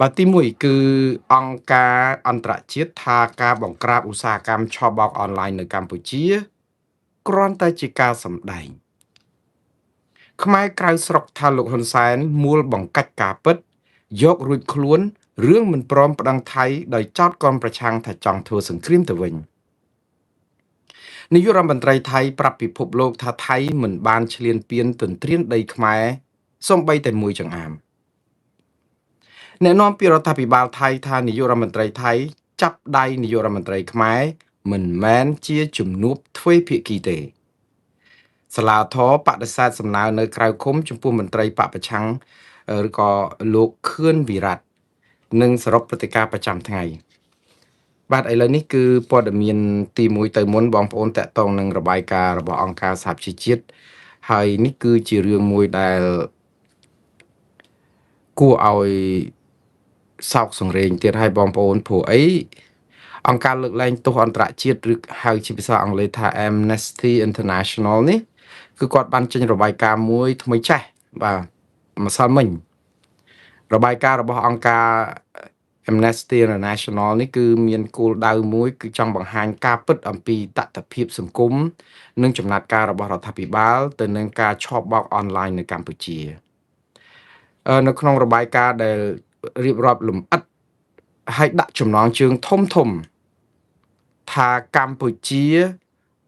បាទទី1គឺអង្គការអន្តរជាតិថាការបង្ក្រាបឧស្សាហកម្មឆបោកអនឡាញនៅកម្ពុជាគ្រាន់តែជាការសម្ដែងខ្មែរក្រៅស្រុកថាលោកហ៊ុនសែនមួលបង្កាច់ការពិតយករួចខ្លួនរឿងមិនព្រមប្តឹងថៃដោយចោទក្រុមប្រឆាំងថាចង់ធ្វើសង្គ្រាមទៅវិញនាយករដ្ឋមន្ត្រីថៃប្រាប់ពិភពលោកថាថៃមិនបានឈ្លានពានទន្ទ្រានដីខ្មែរសូម្បីតែមួយចង្អាមអ្នកនាំពាក្យរដ្ឋាភិបាលថៃថានាយករដ្ឋមន្ត្រីថៃចាប់ដៃនាយករដ្ឋមន្ត្រីខ្មែរមិនមែនជាជំនួបទ្វេភាគីទេសាលាធរបដិសេធសំណើនៅក្រៅឃុំចំពោះមន្ត្រីបកប្រឆាំងឬក៏លោកខឿនវិរៈនិងសរុបព្រឹត្តិការណ៍ប្រចាំថ្ងៃបាទឥឡូវនេះគឺព័ត៌មានទី1ទៅមុនបងប្អូនតាក់ទងនឹងរបាយការណ៍របស់អង្គការសហប្រជាជាតិហើយនេះគឺជារឿងមួយដែលគួរឲ្យសោកសង្រេងទៀតហើយបងប្អូនព្រោះអីអង្គការលើកលែងទោសអន្តរជាតិឬហៅជាភាសាអង់គ្លេសថា Amnesty International នេះគឺគាត់បានចេញរបាយការណ៍មួយថ្មីចេះបាទម្សិលមិញរបាយការណ៍របស់អង្គការ Amnesty International នេះគឺមានគោលដៅមួយគឺចង់បង្ហាញការពិតអំពីតថភាពសង្គមនិងចំណាត់ការរបស់រដ្ឋាភិបាលទៅនឹងការឆបោកអនឡាញនៅកម្ពុជានៅក្នុងរបាយការណ៍ដែលរៀបរាប់លម្អិតហើយដាក់ចំណងជើងធំធំថាកម្ពុជា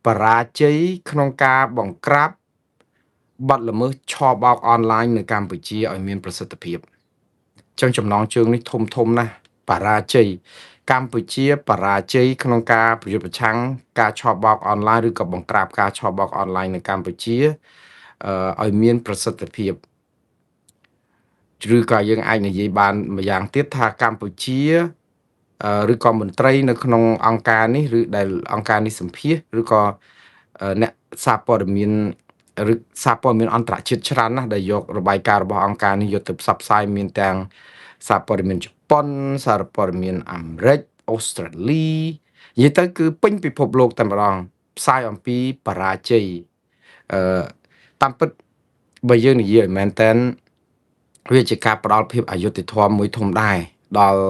បរាជ័យក្នុងការបង្ក្រាបបទល្មើសឆបោកអនឡាញនៅកម្ពុជាឲ្យមានប្រសិទ្ធភាពចឹងចំណងជើងនេះធំធំណាស់បរាជ័យកម្ពុជាបរាជ័យក្នុងការប្រយុទ្ធប្រឆាំងការឆបោកអនឡាញឬក៏បង្ក្រាបការឆបោកអនឡាញនៅកម្ពុជាឲ្យមានប្រសិទ្ធភាពឬក៏យើងអាចនិយាយបានម្យ៉ាងទៀតថាកម្ពុជាឬក៏មន្ត្រីនៅក្នុងអង្គការនេះឬដែលអង្គការនេះសម្ភាសឬក៏អ្នកសារព័ត៌មានឬសារព័ត៌មានអន្តរជាតិច្រើនណាស់ដែលយករបាយការណ៍របស់អង្គការនេះយកទៅផ្សព្វផ្សាយមានទាំងសារព័ត៌មានជប៉ុនសារព័ត៌មានអាមេរិកអូស្ត្រាលីនិយាយទៅគឺពេញពិភពលោកតែម្ដងផ្សាយអំពីបរាជ័យអឺតាមពិតបើយើងនិយាយឲ្យមែនតើវាជាការផ្ដល់ភាពអយុត្តិធម៌មួយធំដែរដល់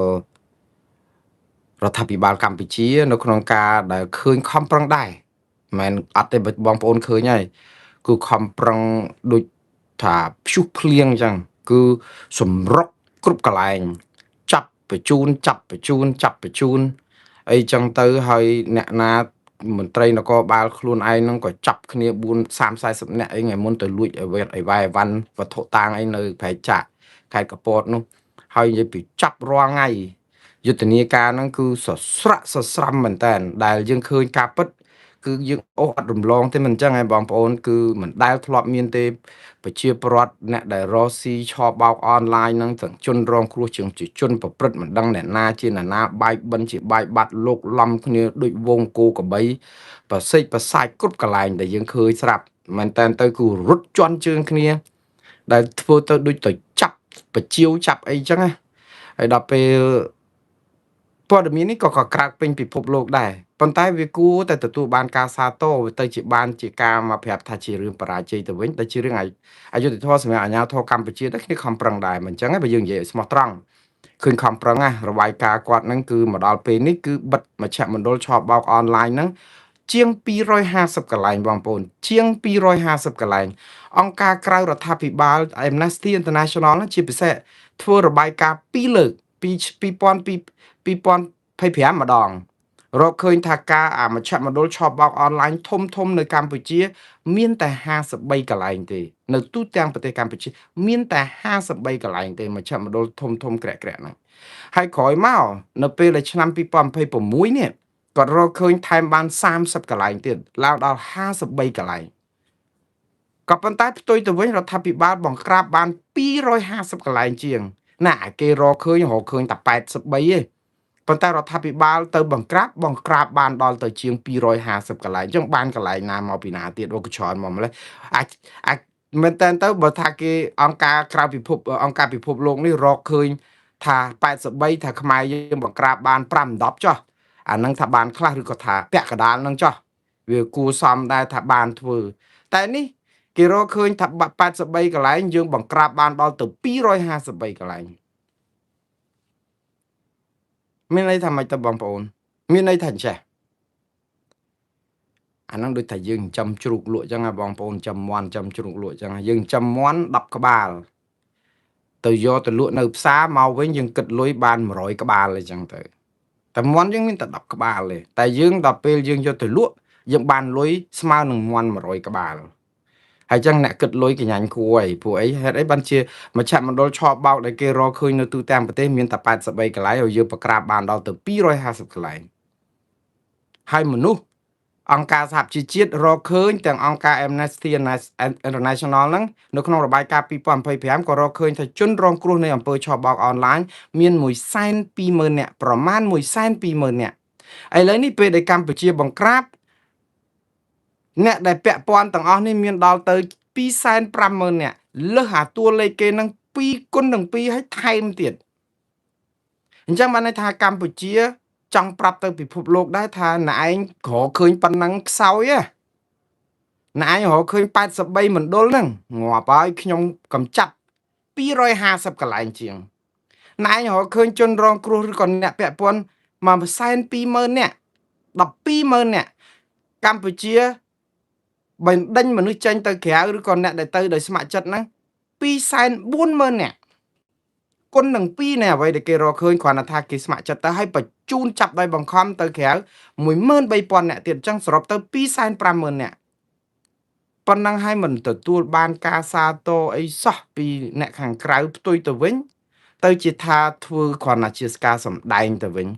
រដ្ឋាភិបាលកម្ពុជានៅក្នុងការដែលឃើញខំប្រឹងដែរមិនអត់ទេបងប្អូនឃើញហើយគឺខំប្រឹងដូចថាព្យុះភ្លៀងអញ្ចឹងគឺសម្រុកគ្រប់កន្លែងចាប់បញ្ជូនចាប់បញ្ជូនចាប់បញ្ជូនអីចឹងទៅហើយអ្នកណាមន្ត្រីនគរបាលខ្លួនឯងហ្នឹងក៏ចាប់គ្នា4 30 40នាក់អីថ្ងៃមុនទៅលួចអីវ៉អីវ៉ៃអីវ៉ាន់វត្ថុតាងអីនៅប្រែចាក់ខេត្តកពតនោះហើយនិយាយពីចាប់រាល់ថ្ងៃយុទ្ធនាការហ្នឹងគឺសស្រាក់សស្រាំមែនតើដែលយើងឃើញការពិតគឺយើងអូសអត់រំលងទេមិនអញ្ចឹងឯងបងប្អូនគឺមិនដែលធ្លាប់មានទេប្រជាពលរដ្ឋអ្នកដែលរកស៊ីឆបោកអនឡាញហ្នឹងទាំងជនរងគ្រោះជាងជាជនប្រព្រឹត្តមិនដឹងអ្នកណាជាអ្នកណាបាយបិណ្ឌជាបាយបាត់លោកឡំគ្នាដូចវងគោក្របីប្រសេកប្រសាចគ្រប់កន្លែងដែលយើងឃើញស្រាប់មែនតើទៅគឺរត់ជន់ជើងគ្នាដែលធ្វើទៅដូចទៅចាប់បជាវចាប់អីចឹងណាហើយដល់ពេលព័ត៌មាននេះក៏ក្រើកពេញពិភពលោកដែរប៉ុន្តែវាគួរតែទទួលបានការសាទរវាទៅជាបានជាការមកប្រាប់ថាជារឿងបរាជ័យទៅវិញតែជារឿងអយុត្តិធម៌សម្រាប់អាជ្ញាធរកម្ពុជាដែរគ្នាខំប្រឹងដែរមិនអញ្ចឹងទេបើយើងនិយាយឲ្យស្មោះត្រង់ឃើញខំប្រឹងណារបាយការណ៍គាត់ហ្នឹងគឺមកដល់ពេលនេះគឺបិទមជ្ឈមណ្ឌលឆបោកអនឡាញហ្នឹងជាង250កន្លែងបងប្អូនជាង250កន្លែងអង្គការក្រៅរដ្ឋាភិបាល Amnesty International ហ្នឹងជាពិសេសធ្វើរបាយការណ៍2លើកពី2002 2025ម្ដងរកឃើញថាការអាមជ្ឈមណ្ឌលឆបោកអនឡាញធំធំនៅកម្ពុជា មានតែ53កន្លែងទេនៅទូទាំងប្រទេសកម្ពុជា មានតែ53កន្លែងទេមជ្ឈមណ្ឌលធំធំក្រាក់ៗហ្នឹងហើយក្រោយមកនៅពេលដែលឆ្នាំ2026នេះគាត់រកឃើញថែមបាន30កន្លែងទៀតឡើងដល់53កន្លែងក៏ប៉ុន្តែផ្ទុយទៅវិញរដ្ឋាភិបាលបង្ក្រាបបាន250កន្លែងជាងណាគេរកឃើញរកឃើញតែ83ទេប៉ុន្តែរដ្ឋាភិបាលទៅបង្ក្រាបបង្ក្រាបបានដល់ទៅជាង250កន្លែងអញ្ចឹងបានកន្លែងណាមកពីណាទៀតអូក៏ច្រើនមកម្លេះអាចអាចមែនតើទៅបើថាគេអង្គការក្រៅពិភពអង្គការពិភពលោកនេះរកឃើញថា83ថាខ្មែរយើងបង្ក្រាបបាន5 10ចុះអាហ្នឹងថាបានខ្លះឬក៏ថាពាក់កណ្ដាលហ្នឹងចុះវាគួរសមដែរថាបានធ្វើតែនេះគេរកឃើញថា83កន្លែងយើងបង្ក្រាបបានដល់ទៅ253កន្លែង មានន័យថាម៉េចទៅបងប្អូនមានន័យថាអញ្ចេះអាហ្នឹងដូចថាយើងចិញ្ចឹមជ្រូកលក់អញ្ចឹងណាបងប្អូនចិញ្ចឹមមាន់ចិញ្ចឹមជ្រូកលក់អញ្ចឹងយើងចិញ្ចឹមមាន់10ក្បាលទៅយកទៅលក់នៅផ្សារមកវិញយើងគិតលុយបាន100ក្បាលអញ្ចឹងទៅតែមាន់យើងមានតែ10ក្បាលទេតែយើងដល់ពេលយើងយកទៅលក់យើងបានលុយស្មើនឹងមាន់100ក្បាលហើយចឹងអ្នកគិតលុយកញ្ញាញ់គួរអីពួកអីហេតុអីបានជាមជ្ឈមណ្ឌលឆបោកដែលគេរកឃើញនៅទូទាំងប្រទេសមានតែ83កន្លែងហើយយើងប្រក្រាបបានដល់ទៅ250កន្លែងហើយមនុស្សអង្គការសហប្រជាជាតិរកឃើញទាំងអង្គការ Amnesty International ហ្នឹងនៅក្នុងរបាយការណ៍2025ក៏រកឃើញថាជនរងគ្រោះនៃអំពើឆបោកអនឡាញមាន120,000នាក់ប្រមាណ120,000នាក់ឥឡូវនេះពេលដែលកម្ពុជាបង្ក្រាបអ្នកដែលពាក់ព័ន្ធទាំងអស់នេះមានដល់ទៅ250,000នាក់លើសអាតួលេខគេនឹង2គុណនឹង2ហើយថែមទៀតអញ្ចឹងបានន័យថាកម្ពុជាចង់ប្រាប់ទៅពិភពលោកដែរថាណែឯងក្រឃើញប៉ុណ្ណឹងខ្សោយហ៎ណែឯងរកឃើញ83មណ្ឌលហ្នឹងងាប់ហើយខ្ញុំកំចាត់250កន្លែងជាងណែឯងរកឃើញជនរងគ្រោះឬក៏អ្នកពាក់ព័ន្ធ120,000នាក់120,000នាក់កម្ពុជាបណ្ដេញមនុស្សចេញទៅក្រៅឬក៏អ្នកដែលទៅដោយស្ម័គ្រចិត្តហ្នឹង240,000នាក់គុណនឹង2នៃអ្វីដែលគេរកឃើញគ្រាន់តែថាគេស្ម័គ្រចិត្តទៅឲ្យបញ្ជូនចាប់ដោយបង្ខំទៅក្រៅ13000នាក់ទៀតអញ្ចឹងសរុបទៅ250,000នាក់ប៉ុណ្ណឹងហើយមិនទទួលបានការសាទរអីសោះពីអ្នកខាងក្រៅផ្ទុយទៅវិញទៅជាថាធ្វើគ្រាន់តែជាការសម្ដែងទៅវិញ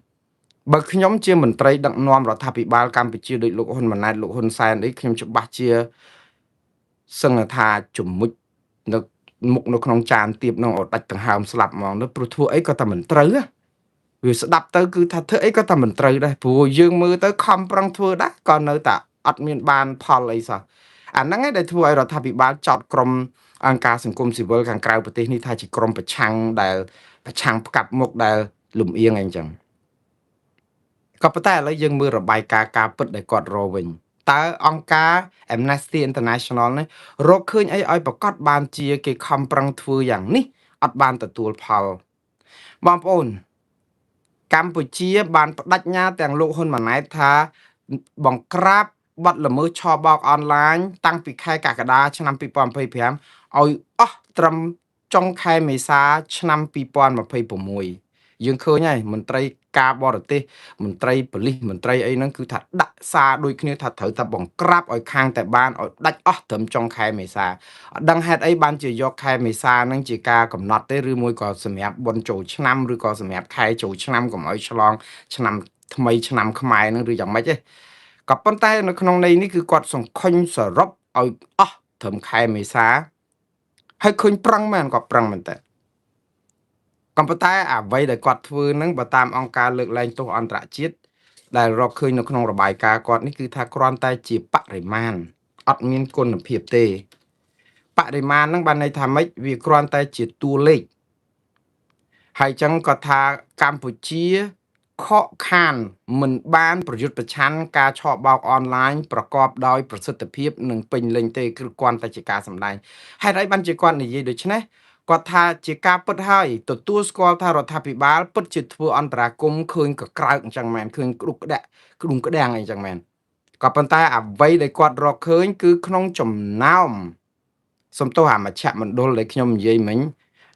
បើខ្ញុំជាមន្ត្រីដឹកនាំរដ្ឋាភិបាលកម្ពុជាដូចលោកហ៊ុនម៉ាណែតលោកហ៊ុនសែនអីខ្ញុំច្បាស់ជាសឹងថាជំមុជនៅមុខនៅក្នុងចានទៀបនឹងអត់ដាច់ដង្ហើមស្លាប់ហ្មងទៅព្រោះធ្វើអីក៏តែមិនត្រូវវាស្ដាប់ទៅគឺថាធ្វើអីក៏តែមិនត្រូវដែរព្រោះយើងមើលទៅខំប្រឹងធ្វើដែរក៏នៅតែអត់មានបានផលអីសោះអាហ្នឹងឯងដែលធ្វើឲ្យរដ្ឋាភិបាលចោទក្រុមអង្គការសង្គមស៊ីវិលខាងក្រៅប្រទេសនេះថាជាក្រុមប្រឆាំងដែលប្រឆាំងផ្កាប់មុខដែលលំអៀងអីចឹងក៏ប៉ុន្តែឥឡូវយើងមើលរបាយការណ៍ការពិតដែលគាត់រកវិញតើអង្គការ Amnesty International នេះរកឃើញអីឲ្យប្រកាសបានជាគេខំប្រឹងធ្វើយ៉ាងនេះអត់បានទទួលផលបងប្អូនកម្ពុជាបានបដិញ្ញាទាំងលោកហ៊ុនម៉ាណែតថាបង្ក្រាបបទល្មើសឆបោកអនឡាញតាំងពីខែកក្កដាឆ្នាំ2025ឲ្យអស់ត្រឹមចុងខែមេសាឆ្នាំ2026យើងឃើញហើយមន្ត្រីការបរទេសមន្ត្រីប៉ូលីសមន្ត្រីអីហ្នឹងគឺថាដាក់សារដូចគ្នាថាត្រូវតែបង្ក្រាបឲ្យខាងតែបានឲ្យដាច់អស់ត្រឹមចុងខែមេសាអត់ដឹងហេតុអីបានជាយកខែមេសាហ្នឹងជាការកំណត់ទេឬមួយក៏សម្រាប់បុណ្យចូលឆ្នាំឬក៏សម្រាប់ខែចូលឆ្នាំកុំឲ្យឆ្លងឆ្នាំថ្មីឆ្នាំខ្មែរហ្នឹងឬយ៉ាងម៉េចទេក៏ប៉ុន្តែនៅក្នុងន័យនេះគឺគាត់សង្ឃុញសរុបឲ្យអស់ត្រឹមខែមេសាហើយឃើញប្រឹងមែនគាត់ប្រឹងមែនតើក៏ប៉ុន្តែអ្វីដែលគាត់ធ្វើហ្នឹងបើតាមអង្គការលើកលែងទោសអន្តរជាតិដែលរកឃើញនៅក្នុងរបាយការណ៍គាត់នេះគឺថាគ្រាន់តែជាបរិមាណអត់មានគុណភាពទេបរិមាណហ្នឹងបានន័យថាម៉េចវាគ្រាន់តែជាតួលេខហើយចឹងគាត់ថាកម្ពុជាខកខានមិនបានប្រយុទ្ធប្រឆាំងការឆបោកអនឡាញប្រកបដោយប្រសិទ្ធភាពនិងពេញលេញទេគឺគ្រាន់តែជាការសម្ដែងហេតុអីបានជាគាត់និយាយដូច្នេះគាត់ថាជាការពិតហើយទទួលស្គាល់ថារដ្ឋាភិបាលពិតជាធ្វើអន្តរាគមន៍ឃើញកក្រើកអញ្ចឹងមែនឃើញក្ដុកក្តាក់ក្ដុងក្ដាំងអីចឹងមែនក៏ប៉ុន្តែអ្វីដែលគាត់រកឃើញគឺក្នុងចំណោមសំទោសអាមជ្ឈមណ្ឌលដែលខ្ញុំនិយាយមិញ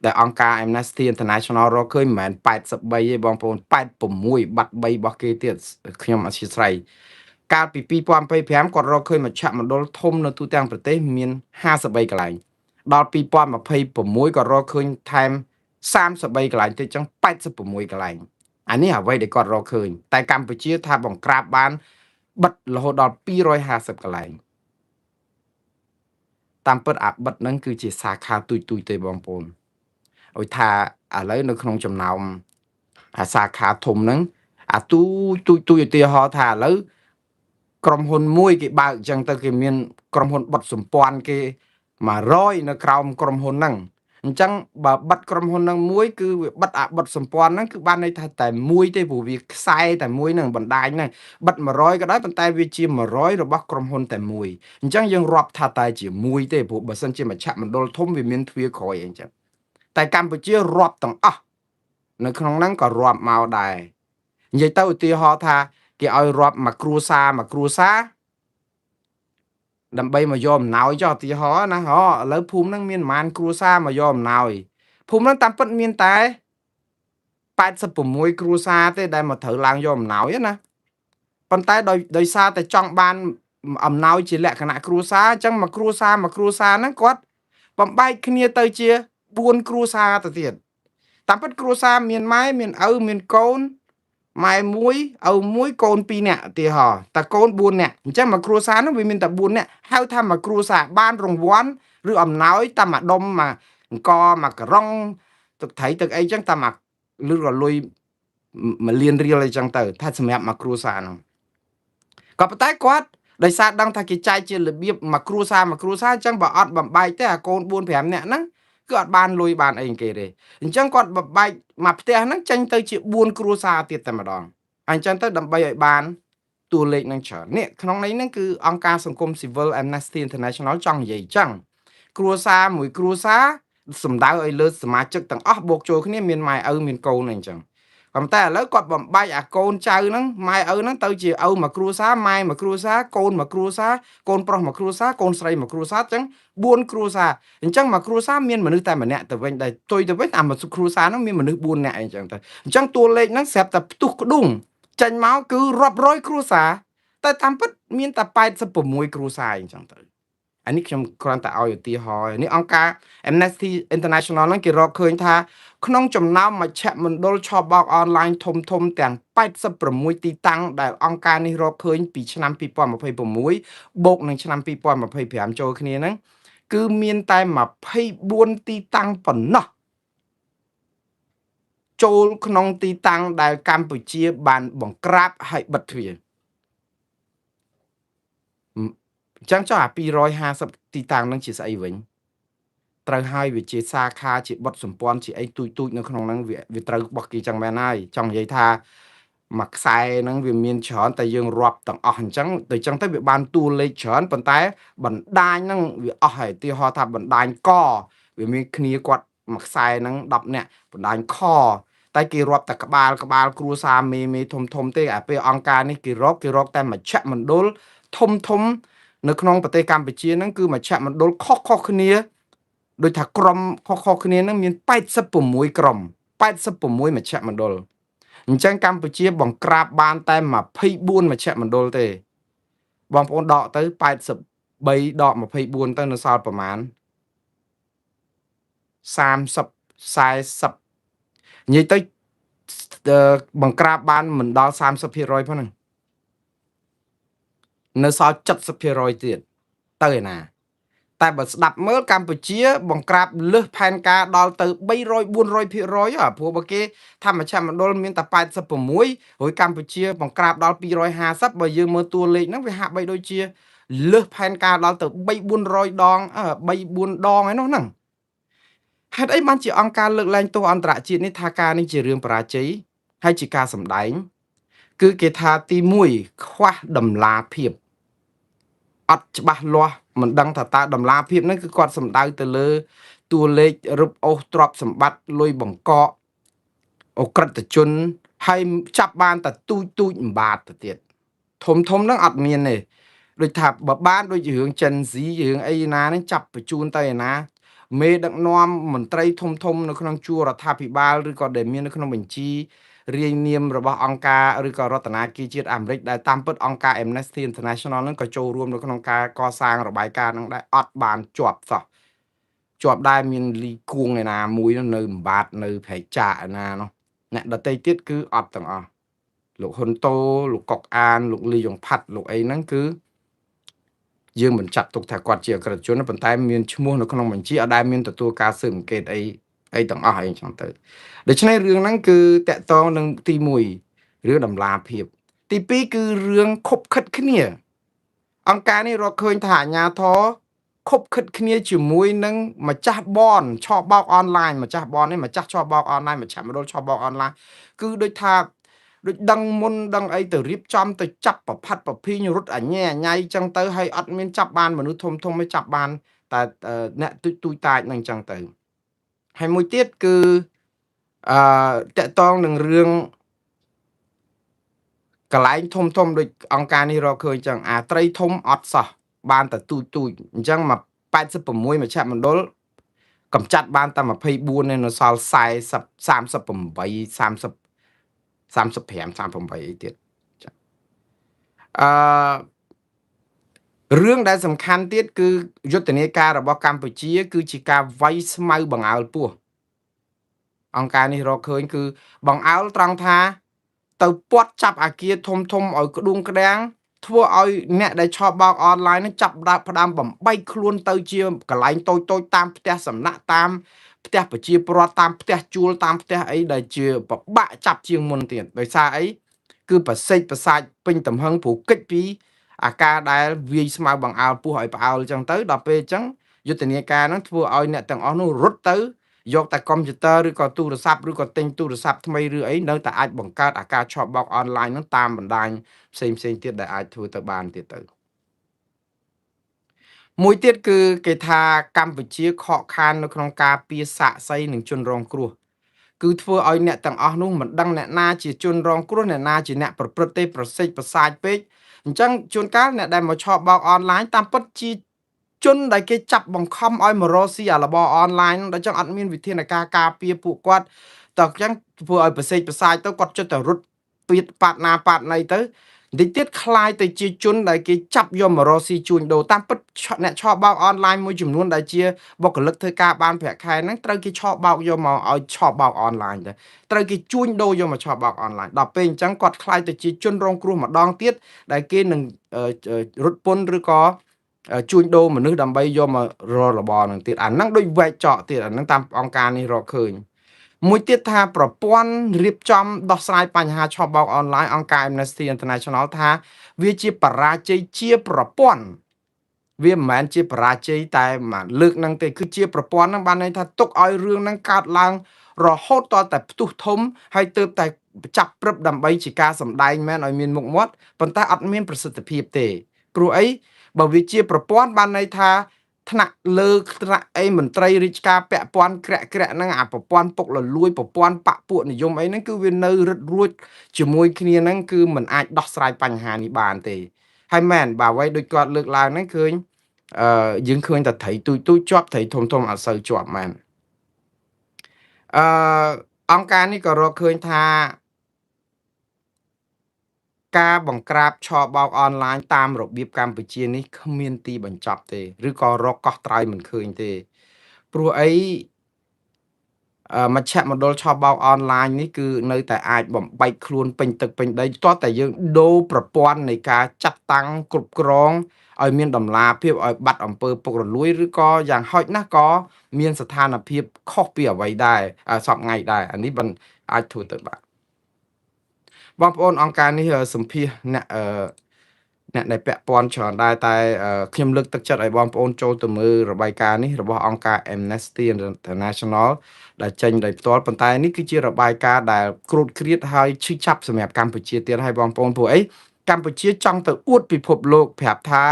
ដែលអង្គការ Amnesty International រកឃើញមិនមែន83ទេបងប្អូន86បាត់3របស់គេទៀតខ្ញុំអធិស្ឋានកាលពី2025គាត់រកឃើញមជ្ឈមណ្ឌលធំនៅទូទាំងប្រទេសមាន53កន្លែងដល់2026ក៏រកឃើញថែម33កន្លែងទៀតចឹង86កន្លែងអានេះអ្វីដែលគាត់រកឃើញតែកម្ពុជាថាបង្ក្រាបបានបិទរហូតដល់250កន្លែងតាមពិតអាបិទហ្នឹងគឺជាសាខាទូចទូចទេបងប្អូនឲ្យថាឥឡូវនៅក្នុងចំណោមអាសាខាធំហ្នឹងអាទូចទូចទូចឧទាហរណ៍ថាឥឡូវក្រុមហ៊ុនមួយគេបើកអញ្ចឹងទៅគេមានក្រុមហ៊ុនបិទសម្ព័ន្ធគេ100នៅក្រោមក្រុមហ៊ុនហ្នឹងអញ្ចឹងបើបិទក្រុមហ៊ុនហ្នឹងមួយគឺវាបិទអាបិទសម្ព័ន្ធហ្នឹងគឺបានន័យថាតែមួយទេព្រោះវាខ្សែតែមួយហ្នឹងបណ្ដាញហ្នឹងបិទ100ក៏ដោយប៉ុន្តែវាជា100របស់ក្រុមហ៊ុនតែមួយអញ្ចឹងយើងរាប់ថាតែជាមួយទេព្រោះបើសិនជាមជ្ឈមណ្ឌលធំវាមានទ្វារក្រោយអីចឹងតែកម្ពុជារាប់ទាំងអស់នៅក្នុងហ្នឹងក៏រាប់មកដែរ និយាយទៅឧទាហរណ៍ថាគេឲ្យរាប់មួយគ្រួសារមួយគ្រួសារដើម្បីមកយកអំណោយចុះឧទាហរណ៍ណាហ៎ឥឡូវភូមិហ្នឹងមានប្រហែលគ្រួសារមកយកអំណោយភូមិហ្នឹងតាមពិតមានតែ86គ្រួសារទេដែលមកត្រូវឡើងយកអំណោយណាប៉ុន្តែដោយសារតែចង់បានអំណោយជាលក្ខណៈគ្រួសារអញ្ចឹងមួយគ្រួសារមួយគ្រួសារហ្នឹងគាត់បំបែកគ្នាទៅជា4គ្រួសារទៅទៀតតាមពិតគ្រួសារមានម៉ែមានឪមានកូនម៉ែមួយឪមួយកូន2នាក់ឧទាហរណ៍តែកូន4នាក់អញ្ចឹងមួយគ្រួសារហ្នឹងវាមានតែ4នាក់ហៅថាមួយគ្រួសារបានរង្វាន់ឬអំណោយតាមមួយដុំមួយអង្គមួយក្រុងទឹកត្រីទឹកអីចឹងតាមមួយឬក៏លុយ1លានរៀលអីចឹងទៅថាសម្រាប់មួយគ្រួសារហ្នឹងក៏ប៉ុន្តែគាត់ដោយសារដឹងថាគេចែកជារបៀបមួយគ្រួសារមួយគ្រួសារអញ្ចឹងបើអត់បំបែកទេអាកូន4 5នាក់ហ្នឹងគឺអត់បានលុយបានអីគេទេអញ្ចឹងគាត់បំបែកមួយផ្ទះហ្នឹងចេញទៅជា4គ្រួសារទៀតតែម្ដងអញ្ចឹងទៅដើម្បីឲ្យបានតួលេខនឹងច្រើននេះក្នុងន័យហ្នឹងគឺអង្គការសង្គមស៊ីវិល Amnesty International ចង់និយាយអញ្ចឹងគ្រួសារមួយគ្រួសារសំដៅឲ្យលើសមាជិកទាំងអស់បូកចូលគ្នាមានម៉ែឪមានកូនអីអញ្ចឹងប៉ុន្តែឥឡូវគាត់បំបែកអាកូនចៅហ្នឹងម៉ែឪហ្នឹងទៅជាឪមួយគ្រួសារម៉ែមួយគ្រួសារកូនមួយគ្រួសារកូនប្រុសមួយគ្រួសារកូនស្រីមួយគ្រួសារអញ្ចឹង4គ្រួសារអញ្ចឹងមួយគ្រួសារមានមនុស្សតែម្នាក់ទៅវិញដែលផ្ទុយទៅវិញអាមួយគ្រួសារហ្នឹងមានមនុស្ស4នាក់អីចឹងទៅអញ្ចឹងតួលេខហ្នឹងស្រាប់តែផ្ទុះក្ដុងចេញមកគឺរាប់រយគ្រួសារតែតាមពិតមានតែ86គ្រួសារអញ្ចឹងទៅអានេះខ្ញុំគ្រាន់តែឲ្យឧទាហរណ៍នេះអង្គការ Amnesty International ហ្នឹងគេរកឃើញថាក្នុងចំណោមមជ្ឈមណ្ឌលឆបោកអនឡាញធំធំទាំង86ទីតាំងដែលអង្គការនេះរកឃើញពីឆ្នាំ2026បូកនឹងឆ្នាំ2025ចូលគ្នាហ្នឹងគឺមានតែ24ទីតាំងប៉ុណ្ណោះចូលក្នុងទីតាំងដែលកម្ពុជាបានបង្ក្រាបហើយបិទទ្វារអញ្ចឹងចុះអា250ទីតាំងហ្នឹងជាស្អីវិញត្រូវហើយវាជាសាខាជាបុតសម្ព័ន្ធជាអីទូចទូចនៅក្នុងហ្នឹងវាត្រូវរបស់គេចឹងមែនហើយចង់និយាយថាមួយខ្សែហ្នឹងវាមានច្រើនតែយើងរាប់ទាំងអស់អញ្ចឹងទៅអញ្ចឹងទៅវាបានតួលេខច្រើនប៉ុន្តែបណ្ដាញហ្នឹងវាអស់ហើយឧទាហរណ៍ថាបណ្ដាញកវាមានគ្នាគាត់មួយខ្សែហ្នឹង10នាក់បណ្ដាញខតែគេរាប់តែក្បាលក្បាលគ្រួសារមេមេធំធំទេអាពេលអង្គការនេះគេរកគេរកតែមជ្ឈមណ្ឌលធំធំនៅក្នុងប្រទេសកម្ពុជាហ្នឹងគឺមជ្ឈមណ្ឌលខុសៗគ្នាដូចថាក្រុមខុសៗគ្នាហ្នឹងមាន86ក្រុម86មជ្ឈមណ្ឌលអញ្ចឹងកម្ពុជាបង្ក្រាបបានតែ24មជ្ឈមណ្ឌលទេបងប្អូនដកទៅ83ដក24ទៅនៅសល់ប្រមាណ30 40និយាយទៅបង្ក្រាបបានមិនដល់30%ផងហ្នឹងនៅសល់70%ទៀតទៅឯណាតែបើស្ដាប់មើលកម្ពុជាបង្ក្រាបលើសផែនការដល់ទៅ300 400%ហ៎ព្រោះបើគេថាមជ្ឈមណ្ឌលមានតែ86រួចកម្ពុជាបង្ក្រាបដល់250បើយើងមើលតួលេខហ្នឹងវាហាក់បីដូចជាលើសផែនការដល់ទៅ3 400ដង3 4ដងឯនោះហ្នឹងហេតុអីបានជាអង្គការលើកលែងទោសអន្តរជាតិនេះថាការនេះជារឿងបរាជ័យហើយជាការសម្ដែងគឺគេថាទី1ខ្វះតម្លាភាពអត់ច្បាស់លាស់មិនដឹងថាតើតម្លាភាពហ្នឹងគឺគាត់សំដៅទៅលើតួលេខរឹបអូសទ្រព្យសម្បត្តិលុយបង្កកអក្រិតជនហើយចាប់បានតែទូចទូចអំបាតទៅទៀតធំធំហ្នឹងអត់មានទេដូចថាបើបានដូចរឿង Gen Z រឿងអីណាហ្នឹងចាប់បញ្ជូនទៅឯណាមេដឹកនាំមន្ត្រីធំធំនៅក្នុងជួររដ្ឋាភិបាលឬក៏ដែលមាននៅក្នុងបញ្ជីរាយនាមរបស់អង្គការឬក៏រដ្ឋាភិបាលជាតិអាមេរិកដែលតាមពិតអង្គការ Amnesty International ហ្នឹងក៏ចូលរួមនៅក្នុងការកសាងរបាយការណ៍ហ្នឹងដែរអត់បានជាប់សោះជាប់ដែរមានលីគួងឯណាមួយនៅអំបាតនៅប្រែកចាកឯណានោះអ្នកដតីទៀតគឺអត់ទាំងអស់លោកហ៊ុនតូលោកកុកអានលោកលីយ៉ុងផាត់លោកអីហ្នឹងគឺយើងមិនចាត់ទុកថាគាត់ជាអក្រិតជនប៉ុន្តែមានឈ្មោះនៅក្នុងបញ្ជីអត់ដែលមានទទួលការស៊ើបអង្កេតអីអីទាំងអស់អីចឹងទៅដូច្នេះរឿងហ្នឹងគឺតកតងនឹងទី1រឿងតម្លាភាពទី2គឺរឿងខុបខិតគ្នាអង្គការនេះរកឃើញថាអាញាធរខុបខិតគ្នាជាមួយនឹងម្ចាស់បនឆបោកអនឡាញម្ចាស់បននេះម្ចាស់ឆបោកអនឡាញម្ចាស់មណ្ឌលឆបោកអនឡាញគឺដូចថាដូចដឹងមុនដឹងអីទៅរៀបចំទៅចាប់ប្រផាត់ប្រភីងរត់អញែអញៃចឹងទៅហើយអត់មានចាប់បានមនុស្សធំធំមិនចាប់បានតែអ្នកទូចទូចតាចនឹងចឹងទៅហើយមួយទៀតគឺអឺតកតងនឹងរឿង កន្លែងធំធំដូចអង្គការនេះរកឃើញចឹងអាត្រីធំអត់សោះបានតែទូចទូចអញ្ចឹងមក86មជ្ឈមណ្ឌលកម្ចាត់បានតែ24នៅសល់40 38 30 35 38អីទៀតអឺរឿងដែលសំខាន់ទៀតគឺយុទ្ធនាការរបស់កម្ពុជា គឺជាការវាយស្មៅបង្អើលពស់អង្គការនេះរកឃើញគឺបង្អើលត្រង់ថាទៅពាត់ចាប់អាគារធំធំឲ្យក្ដួងក្ដាំងធ្វើឲ្យអ្នកដែលឆបោកអនឡាញនឹងចាប់ដើមផ្ដើមបំបែកខ្លួនទៅជាកន្លែងតូចតូចតាមផ្ទះសំណាក់តាមផ្ទះប្រជាពលរដ្ឋតាមផ្ទះជួលតាមផ្ទះអីដែលជាពិបាកចាប់ជាងមុនទៀតដោយសារអីគឺប្រសេកប្រសាចពេញទំហឹងព្រោះកិច្ចពីអាការដែលវាយស្មៅបង្អើលពោះឲ្យផ្អើលអញ្ចឹងទៅដល់ពេលអញ្ចឹងយុទ្ធនាការហ្នឹងធ្វើឲ្យអ្នកទាំងអស់នោះរត់ទៅយកតែកុំព្យូទ័រឬក៏ទូរស័ព្ទឬក៏ទិញទូរស័ព្ទថ្មីឬអីនៅតែអាចបង្កើតអាការឆបោកអនឡាញហ្នឹងតាមបណ្ដាញផ្សេងផ្សេងទៀតដែលអាចធ្វើទៅបានទៀតទៅមួយទៀតគឺគេថាកម្ពុជាខកខាននៅក្នុងការពារសាក្សីនិងជនរងគ្រោះគឺធ្វើឲ្យអ្នកទាំងអស់នោះមិនដឹងអ្នកណាជាជនរងគ្រោះអ្នកណាជាអ្នកប្រព្រឹត្តទេប្រសិទ្ធប្រសាចពេកអញ្ចឹងជួនកាលអ្នកដែលមកឆបោកអនឡាញតាមពិតជាជនដែលគេចាប់បង្ខំឲ្យមករកស៊ីអារបអនឡាញហ្នឹងដល់ចឹងអត់មានវិធានការការពារពួកគាត់តើអញ្ចឹងធ្វើឲ្យប្រសេកប្រសាយទៅគាត់ចិត្តតែរត់ពីប៉ាត់ណាប៉ាត់ណីទៅបន្តិចទៀតคล้ายទៅជាជនដែលគេចាប់យកមករកស៊ីជួញដូរតាមពិតអ្នកឆបោកអនឡាញមួយចំនួនដែលជាបុគ្គលិកធ្វើការបានប្រាក់ខែហ្នឹងត្រូវគេឆបោកយកមកឲ្យឆបោកអនឡាញទៅត្រូវគេជួញដូរយកមកឆបោកអនឡាញដល់ពេលអញ្ចឹងគាត់คล้ายទៅជាជនរងគ្រោះម្ដងទៀតដែលគេនឹងរត់ពន្ធឬក៏ជួញដូរមនុស្សដើម្បីយកមកររបរនឹងទៀតអាហ្នឹងដូចវែកចកទៀតអាហ្នឹងតាមអង្គការនេះរកឃើញមួយទៀតថាប្រព័ន្ធរៀបចំដោះស្រាយបញ្ហាឆបោកអនឡាញអង្គការ Amnesty International ថាវាជាបរាជ័យជាប្រព័ន្ធវាមិនមែនជាបរាជ័យតែមួយលើកហ្នឹងទេគឺជាប្រព័ន្ធហ្នឹងបានន័យថាទុកឲ្យរឿងហ្នឹងកើតឡើងរហូតតតែផ្ទុះធំហើយទើបតែចាប់ព្រឹបដើម្បីជាការសម្ដែងមែនឲ្យមានមុខមាត់ប៉ុន្តែអត់មានប្រសិទ្ធភាពទេព្រោះអីបើវាជាប្រព័ន្ធបានន័យថាថ្នាក់លើថ្នាក់អីមន្ត្រីរាជការពាក់ព័ន្ធក្រាក់ក្រាក់ហ្នឹងអាប្រព័ន្ធពុកលលួយប្រព័ន្ធបពពួកនិយមអីហ្នឹងគឺវានៅរឹតរួចជាមួយគ្នាហ្នឹងគឺมันអាចដោះស្រាយបញ្ហានេះបានទេហើយមែនបើអ្វីដូចគាត់លើកឡើងហ្នឹងឃើញអឺយើងឃើញតែត្រីទូចទូចជាប់ត្រីធំធំអត់សូវជាប់មែនអឺអង្គការនេះក៏រកឃើញថាការបង្ក្រាបឆបោកអនឡាញតាមរបៀបកម្ពុជានេះគ្មានទីបញ្ចប់ទេឬក៏រកកោះត្រើយមិនឃើញទេព្រោះអីមជ្ឈមណ្ឌលឆបោកអនឡាញនេះគឺនៅតែអាចបំបែកខ្លួនពេញទឹកពេញដីទាល់តែយើងដូរប្រព័ន្ធនៃការចាត់តាំងគ្រប់គ្រងឲ្យមានតម្លាភាពឲ្យបាត់អំពើពុករលួយឬក៏យ៉ាងហោចណាស់ក៏មានស្ថានភាពខុសពីអ្វីដែរសពថ្ងៃដែរអានេះមិនអាចធ្វើទៅបានបងប្អូនអង្គការនេះសម្ភាសអ្នកអឺអ្នកដែលពាក់ព័ន្ធច្រើនដែរតែខ្ញុំលើកទឹកចិត្តឲ្យបងប្អូនចូលទៅមើលរបាយការណ៍នេះរបស់អង្គការ Amnesty International ដែលចេញដោយផ្ទាល់ប៉ុន្តែនេះគឺជារបាយការណ៍ដែលគ្រោតគ្រាតហើយឈឺចាប់សម្រាប់កម្ពុជាទៀតហើយបងប្អូនព្រោះអីកម្ពុជាចង់ទៅអួតពិភពលោកប្រាប់ថា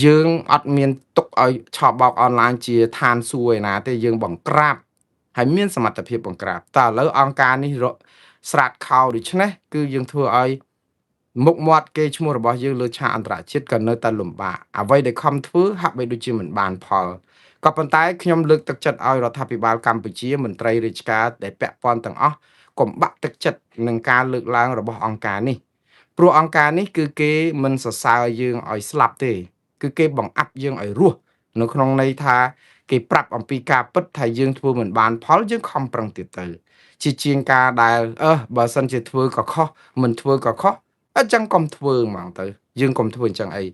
យើងអត់មានទុកឲ្យឆបោកអនឡាញជាឋានសួគ៌ឯណាទេយើងបង្ក្រាបហើយមានសមត្ថភាពបង្ក្រាបតើឥឡូវអង្គការនេះស្រាតខោដូច្នេះគឺយើងធ្វើឲ្យមុខមាត់គេឈ្មោះរបស់យើងលើឆាកអន្តរជាតិក៏នៅតែលំបាកអ្វីដែលខំធ្វើហាក់បីដូចជាមិនបានផលក៏ប៉ុន្តែខ្ញុំលើកទឹកចិត្តឲ្យរដ្ឋាភិបាលកម្ពុជាមន្ត្រីរាជការដែលពាក់ព័ន្ធទាំងអស់កុំបាក់ទឹកចិត្តនឹងការលើកឡើងរបស់អង្គការនេះព្រោះអង្គការនេះគឺគេមិនសរសើរយើងឲ្យស្លាប់ទេគឺគេបង្អាប់យើងឲ្យរស់នៅក្នុងន័យថាគេប្រាប់អំពីការពិតថាយើងធ្វើមិនបានផលយើងខំប្រឹងទៀតទៅជាជាងការដែលអឺបើសិនជាធ្វើក៏ខុសមិនធ្វើក៏ខុសអញ្ចឹងកុំធ្វើហ្មងទៅយើងកុំធ្វើអញ្ចឹងអី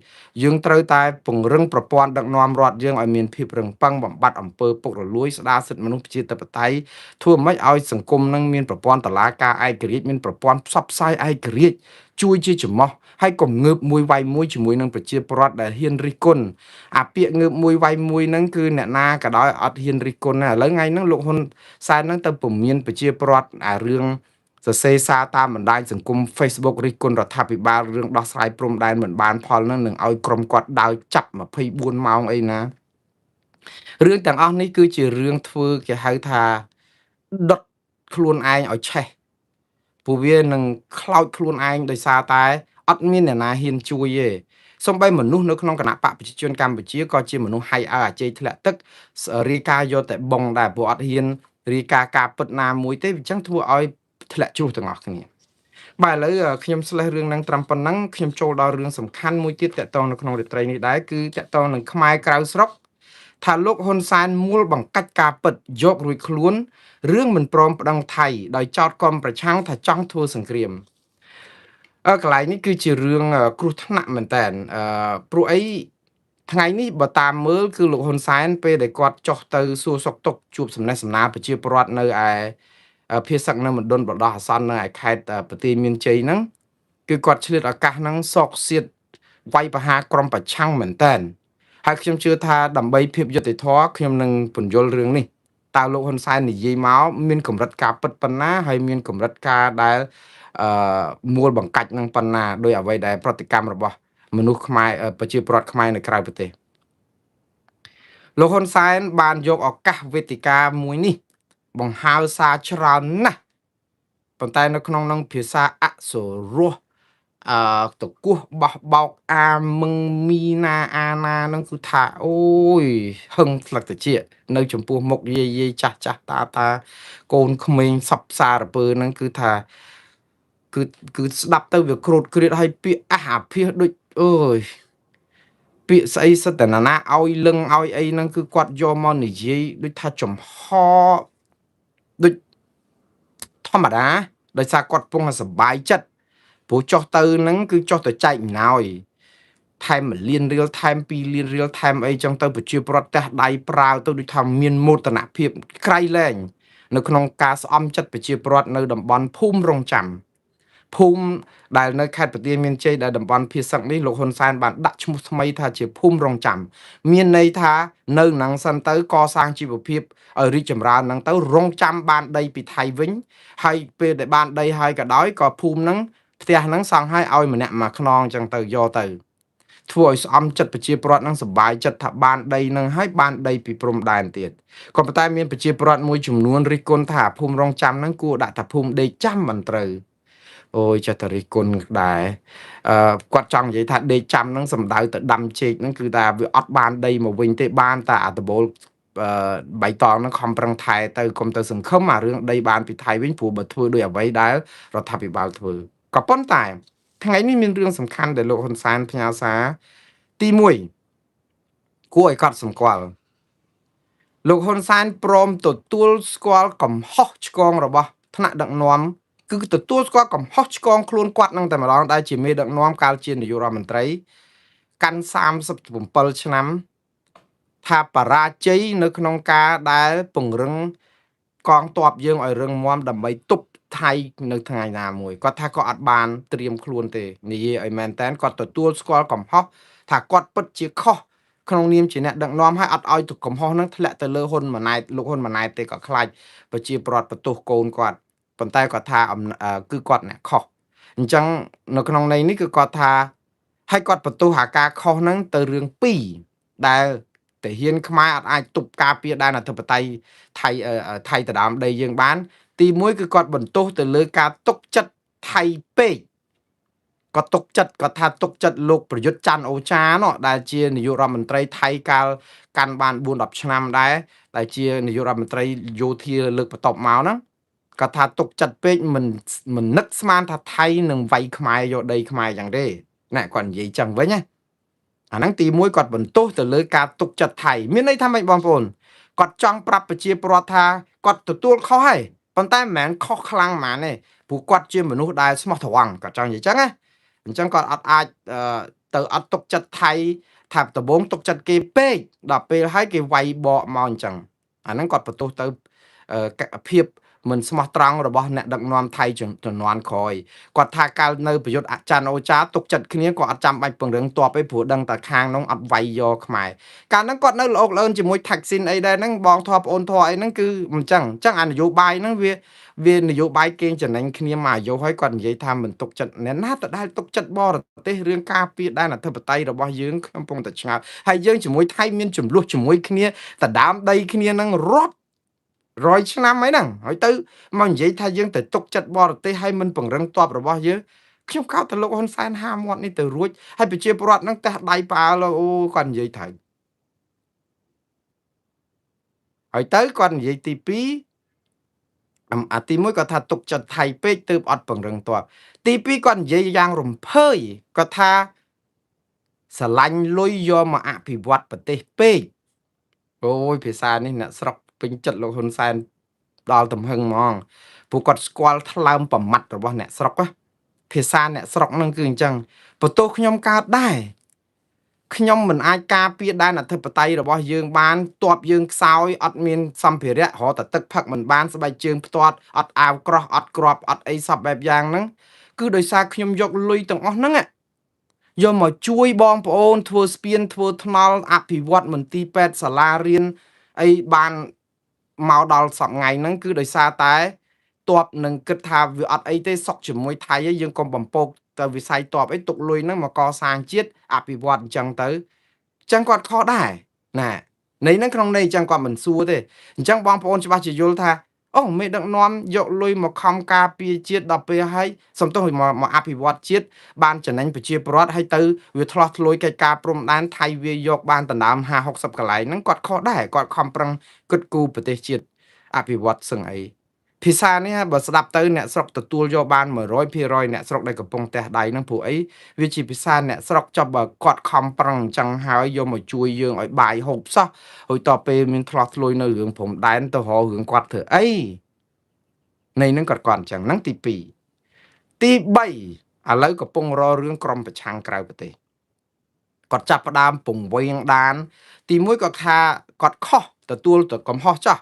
យើងត្រូវតែពង្រឹងប្រព័ន្ធដឹកនាំរដ្ឋយើងឲ្យមានភាពរឹងប៉ឹងបំបត្តិអំពើពុករលួយស្ដារសិទ្ធិមនុស្សប្រជាធិបតេយ្យធ្វើម៉េចឲ្យសង្គមនឹងមានប្រព័ន្ធតុលាការឯករាជ្យមានប្រព័ន្ធផ្សព្វផ្សាយឯករាជ្យជួយជាច្រមុះហើយកុំងើបមួយវាយមួយជាមួយនឹងប្រជាពលរដ្ឋដែលហ៊ានរិះគន់អាពាក្យងើបមួយវាយមួយហ្នឹងគឺអ្នកណាក៏ដោយអត់ហ៊ានរិះគន់ដែរឥឡូវថ្ងៃហ្នឹងលោកហ៊ុនសែនហ្នឹងទៅពមៀនប្រជាពលរដ្ឋអារឿងសរសេរសារតាមបណ្ដាញសង្គម Facebook រិះគន់រដ្ឋាភិបាលរឿងដោះស្រាយព្រំដែនមិនបានផលហ្នឹងនឹងឲ្យក្រុមគាត់ដើរចាប់24ម៉ោងអីណារឿងទាំងអស់នេះគឺជារឿងធ្វើគេហៅថាដុតខ្លួនឯងឲ្យឆេះ ព្រោះវានឹងខ្លោចខ្លួនឯងដោយសារតែអត់មានអ្នកណាហ៊ានជួយទេសំបីមនុស្សនៅក្នុងគណៈបកប្រជាជនកម្ពុជាក៏ជាមនុស្សហៃអើអាជ័យធ្លាក់ទឹករាយការណ៍យកតែបងដែរព្រោះអត់ហ៊ានរាយការណ៍ការពិតណាមួយទេអញ្ចឹងធ្វើឲ្យធ្លាក់ជ្រុះទាំងអស់គ្នាបាទឥឡូវខ្ញុំស្លេះរឿងហ្នឹងត្រឹមប៉ុណ្ណឹងខ្ញុំចូលដល់រឿងសំខាន់មួយទៀតតកតងនៅក្នុងរាត្រីនេះដែរគឺតកតងនឹងខ្មែរក្រៅស្រុកថាលោកហ៊ុនសែនមូលបង្កាច់ការពិតយករួចខ្លួនរឿងមិនព្រមប្តឹងថៃដោយចោទក្រុមប្រឆាំងថាចង់ធ្វើសង្គ្រាមកន្លែងនេះគឺជារឿងគ្រោះថ្នាក់មែនតើអឺព្រោះអីថ្ងៃនេះបើតាមមើលគឺលោកហ៊ុនសែនពេលដែលគាត់ចុះទៅសួរសុខទុក្ខជួបសំណេះសំណាលប្រជាពលរដ្ឋនៅឯភាសឹកនៅមណ្ឌលបដោះអាសន្ននៅឯខេត្តបន្ទាយមានជ័យហ្នឹងគឺគាត់ឆ្លៀតឱកាសហ្នឹងសោកសៀតវាយប្រហារក្រុមប្រឆាំងមែនតើហើយខ្ញុំជឿថាដើម្បីភាពយុត្តិធម៌ខ្ញុំនឹងពន្យល់រឿងនេះតើលោកហ៊ុនសែននិយាយមកមានកម្រិតការពិតប៉ុណ្ណាហើយមានកម្រិតការដែលអឺមូលបង្កាច់នឹងប៉ុណ្ណាដោយអ្វីដែលប្រតិកម្មរបស់មនុស្សខ្មែរប្រជាពលរដ្ឋខ្មែរនៅក្រៅប្រទេសលោកហ៊ុនសែនបានយកឱកាសវេទិកាមួយនេះបង្ហើរសារច្រើនណាស់ប៉ុន្តែនៅក្នុងនឹងភាសាអសុរោះអឺតកោះបោះបោកអាមឹងមីណាអាណានឹងគឺថាអូយហឹងស្លឹកតិចនៅចំពោះមុខយាយយាយចាស់ចាស់តាតាកូនក្មេងសពសារពើនឹងគឺថាគឺគឺស្ដាប់ទៅវាក្រោតគ្រៀតហើយពាក្យអះអាភាសដូចអើយពាក្យស្អីសិតតែណាណាឲ្យលឹងឲ្យអីហ្នឹងគឺគាត់យកមកនិយាយដូចថាចំហដូចធម្មតាដោយសារគាត់ពងតែសប្បាយចិត្តព្រោះចុះទៅហ្នឹងគឺចុះទៅចែកអំណោយថែម1លានរៀលថែម2លានរៀលថែមអីចឹងទៅប្រជាពលរដ្ឋផ្ទះដៃប្រាវទៅដូចថាមានមោទនភាពក្រៃលែងនៅក្នុងការស្អំចិត្តប្រជាពលរដ្ឋនៅតំបន់ភូមិរងចាំភូមិដែលនៅខេត្តបន្ទាយមានជ័យដែលតំបន់ភាសឹកនេះលោកហ៊ុនសែនបានដាក់ឈ្មោះថ្មីថាជាភូមិរងចាំមានន័យថានៅនឹងសិនទៅកសាងជីវភាពឲ្យរីកចម្រើននឹងទៅរងចាំបានដីពីថៃវិញហើយពេលដែលបានដីហើយក៏ដោយក៏ភូមិនឹងផ្ទះហ្នឹងសង់ឲ្យឲ្យម្នាក់មួយខ្នងចឹងទៅយកទៅធ្វើឲ្យស្អំចិត្តប្រជាពលរដ្ឋនឹងសប្បាយចិត្តថាបានដីនឹងហើយបានដីពីព្រំដែនទៀតក៏ប៉ុន្តែមានប្រជាពលរដ្ឋមួយចំនួនរិះគន់ថាភូមិរងចាំហ្នឹងគួរដាក់ថាភូមិដេកចាំមិនត្រូវអូយចេះតែរិះគន់ដែរអឺគាត់ចង់និយាយថាដេកចាំហ្នឹងសំដៅទៅដាំចេកហ្នឹងគឺថាវាអត់បានដីមកវិញទេបានតែអាដបូលអឺបៃតងហ្នឹងខំប្រឹងថែទៅកុំទៅសង្ឃឹមអារឿងដីបានពីថៃវិញព្រោះបើធ្វើដោយអ្វីដែលរដ្ឋាភិបាលធ្វើក៏ប៉ុន្តែថ្ងៃនេះមានរឿងសំខាន់ដែលលោកហ៊ុនសែនផ្ញើសារទី1គួរឲ្យកត់សម្គាល់លោកហ៊ុនសែនព្រមទទួលស្គាល់កំហុសឆ្គងរបស់ថ្នាក់ដឹកនាំគឺទទួលស្គាល់កំហុសឆ្គងខ្លួនគាត់នឹងតែម្ដងដែលជាមេដឹកនាំកាលជានាយករដ្ឋមន្ត្រីកាន់37ឆ្នាំថាបរាជ័យនៅក្នុងការដែលពង្រឹងកងទ័ពយើងឲ្យរឹងមាំដើម្បីទប់ថៃនៅថ្ងៃណាមួយគាត់ថាគាត់អត់បានត្រៀមខ្លួនទេនិយាយឲ្យមែនតើគាត់ទទួលស្គាល់កំហុសថាគាត់ពិតជាខុសក្នុងនាមជាអ្នកដឹកនាំហើយអត់ឲ្យកំហុសនឹងធ្លាក់ទៅលើហ៊ុនម៉ាណែតលោកហ៊ុនម៉ាណែតទេក៏ខ្លាចប្រជាពលរដ្ឋបន្ទោសកូនគាត់ប៉ុន្តែគាត់ថាគឺគាត់អ្នកខុសអញ្ចឹងនៅក្នុងន័យនេះគឺគាត់ថាហើយគាត់បន្ទោសអាការខុសហ្នឹងទៅរឿងពីរដែលទាហានខ្មែរអត់អាចទប់ការពារដែនអធិបតេយ្យថៃថៃដដើមដីយើងបាន ទី1គឺគាត់បន្ទោសទៅលើការទុកចិត្តថៃពេកគាត់ទុកចិត្តគាត់ថាទុកចិត្តលោកប្រយុទ្ធច័ន្ទអូចានោះដែលជានាយករដ្ឋមន្ត្រីថៃកាលកាន់បាន4 10ឆ្នាំដែរដែលជានាយករដ្ឋមន្ត្រីយោធាលើកបន្ទប់មកហ្នឹងគាត់ថាទុកចិត្តពេកមិនមិននឹកស្មានថាថៃនឹងវាយខ្មែរយកដីខ្មែរយ៉ាងទេណែគាត់និយាយចឹងវិញណាអាហ្នឹងទី1គាត់បន្ទោសទៅលើការទុកចិត្តថៃមានន័យថាម៉េចបងប្អូនគាត់ចង់ប្រាប់ប្រជាពលរដ្ឋថាគាត់ទទួលខុសហើយប៉ុន្តែមិនមែនខុសខ្លាំងហ្មងទេព្រោះគាត់ជាមនុស្សដែលស្មោះត្រង់គាត់ចង់និយាយចឹងណាអញ្ចឹងគាត់អត់អាចទៅអត់ទុកចិត្តថៃថាដំបងទុកចិត្តគេពេកដល់ពេលហើយគេវាយបកមកអញ្ចឹងអាហ្នឹងគាត់បន្ទោសទៅភាពមិនស្មោះត្រង់របស់អ្នកដឹកនាំថៃជំនាន់ក្រោយគាត់ថាកាលនៅប្រយុទ្ធអច័ន្ទអូចាទុកចិត្តគ្នាក៏អត់ចាំបាច់ពង្រឹងទ័ពទេព្រោះដឹងតែខាងនោះអត់វាយយកខ្មែរកាលហ្នឹងគាត់នៅល្អកល្អឿនជាមួយថាក់ស៊ីនអីដែរហ្នឹងបងធေါ်ប្អូនធေါ်អីហ្នឹងគឺមិនចឹងអញ្ចឹងអានយោបាយហ្នឹងវាវានយោបាយកេងចំណេញគ្នាមកអាយុហើយគាត់និយាយថាមិនទុកចិត្តអ្នកណាទៅដែលទុកចិត្តបរទេសរឿងការពារដែនអធិបតេយ្យរបស់យើងខ្ញុំកំពុងតែឆ្ងល់ហើយយើងជាមួយថៃមានចំនួនជាមួយគ្នាដដើមដីគ្នានឹងរាប់ 100ឆ្នាំអីហ្នឹងហើយទៅមកនិយាយថាយើងទៅទុកចិត្តបរទេសហើយមិនពង្រឹងទ័ពរបស់យើងខ្ញុំកោតទៅលោកហ៊ុនសែនហាមាត់នេះទៅរួចហើយប្រជាពលរដ្ឋហ្នឹងតេះដៃផ្អើលអូគាត់និយាយត្រូវហើយទៅគាត់និយាយទី2អាទី1គាត់ថាទុកចិត្តថៃពេកទើបអត់ពង្រឹងទ័ពទី2គាត់និយាយយ៉ាងរំភើយគាត់ថាស្រឡាញ់លុយយកមកអភិវឌ្ឍប្រទេសពេកអូយភាសានេះអ្នកស្រុកពេញចិត្តលោកហ៊ុនសែនដល់ទំហឹងហ្មងពួកគាត់ស្គាល់ថ្លើមប្រមាត់របស់អ្នកស្រុកភាសាអ្នកស្រុកហ្នឹងគឺអញ្ចឹងបន្ទោសខ្ញុំកើតដែរខ្ញុំមិនអាចការពារដែនអធិបតេយ្យរបស់យើងបានតបយើងខ្សោយអត់មានសម្ភារៈរហតែទឹកផឹកមិនបានស្បែកជើងផ្ទាត់អត់អាវក្រោះអត់ក្របអត់អីសពបែបយ៉ាងហ្នឹងគឺដោយសារខ្ញុំយកលុយទាំងអស់ហ្នឹងយកមកជួយបងប្អូនធ្វើស្ពានធ្វើថ្នល់អភិវឌ្ឍមន្ទីរពេទ្យសាលារៀនអីបានមកដល់សប្ថ្ងៃហ្នឹងគឺដោយសារតែតបនឹងគិតថាវាអត់អីទេសុកជាមួយថៃឯងយើងកុំបំពោកទៅវិស័យតបអីទុកលុយហ្នឹងមកកសាងជាតិអភិវឌ្ឍអញ្ចឹងទៅអញ្ចឹងគាត់ខុសដែរណានៃហ្នឹងក្នុងន័យអញ្ចឹងគាត់មិនសួរទេអញ្ចឹងបងប្អូនច្បាស់ជាយល់ថាអូមេដឹកនាំយកលុយមកខំការពារជាតិដល់ពេលហើយសំទោសមកអភិវឌ្ឍជាតិបានចំណេញប្រជាពលរដ្ឋហើយទៅវាឆ្លោះធ្លួយកិច្ចការព្រំដែនថៃវាយកបានដណ្ដើម50 60កន្លែងហ្នឹងគាត់ខុសដែរគាត់ខំប្រឹងគិតគូរប្រទេសជាតិអភិវឌ្ឍសឹងអីភាសានេះបើស្ដាប់ទៅអ្នកស្រុកទទួលយកបាន100%អ្នកស្រុកដែលកំពុងទះដៃហ្នឹងព្រោះអីវាជាភាសាអ្នកស្រុកចប់បើគាត់ខំប្រឹងអញ្ចឹងហើយយកមកជួយយើងឲ្យបាយហូបសោះហើយតពេលមានឆ្លោះធ្លួយនៅរឿងព្រំដែនទៅរករឿងគាត់ធ្វើអីនៃហ្នឹងគាត់អញ្ចឹងហ្នឹងទី2ទី3ឥឡូវកំពុងរករឿងក្រុមប្រឆាំងក្រៅប្រទេសគាត់ចាប់ផ្ដើមពង្វៀងដានទី1គាត់ថាគាត់ខុសទទួលទៅកំហុសចោះ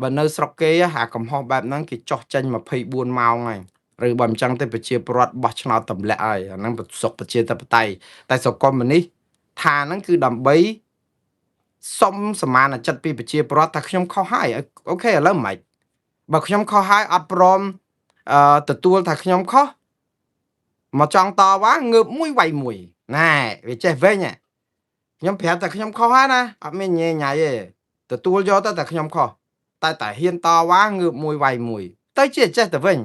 បើនៅស្រុកគេអាកំហុសបែបហ្នឹងគេចោះចេញ24ម៉ោងហើយឬបើមិនចឹងទេប្រជាពលរដ្ឋបោះឆ្នោតទម្លាក់ហើយអាហ្នឹងស្រុកប្រជាធិបតេយ្យតែស្រុកកុម្មុយនីសថាហ្នឹងគឺដើម្បីសុំសមានចិត្តពីប្រជាពលរដ្ឋថាខ្ញុំខុសហើយអូខេឥឡូវមិនបើខ្ញុំខុសហើយអត់ព្រមអឺទទួលថាខ្ញុំខុសមកចង់តវ៉ាងើបមួយវាយមួយណែវាចេះវិញខ្ញុំប្រាប់តែខ្ញុំខុសហើយណាអត់មានញ៉ៃញ៉ៃទេទទួលយកទៅតែខ្ញុំខុសតែហ៊ានតវ៉ាងើបមួយវាយមួយទៅជាចេះទៅវិញ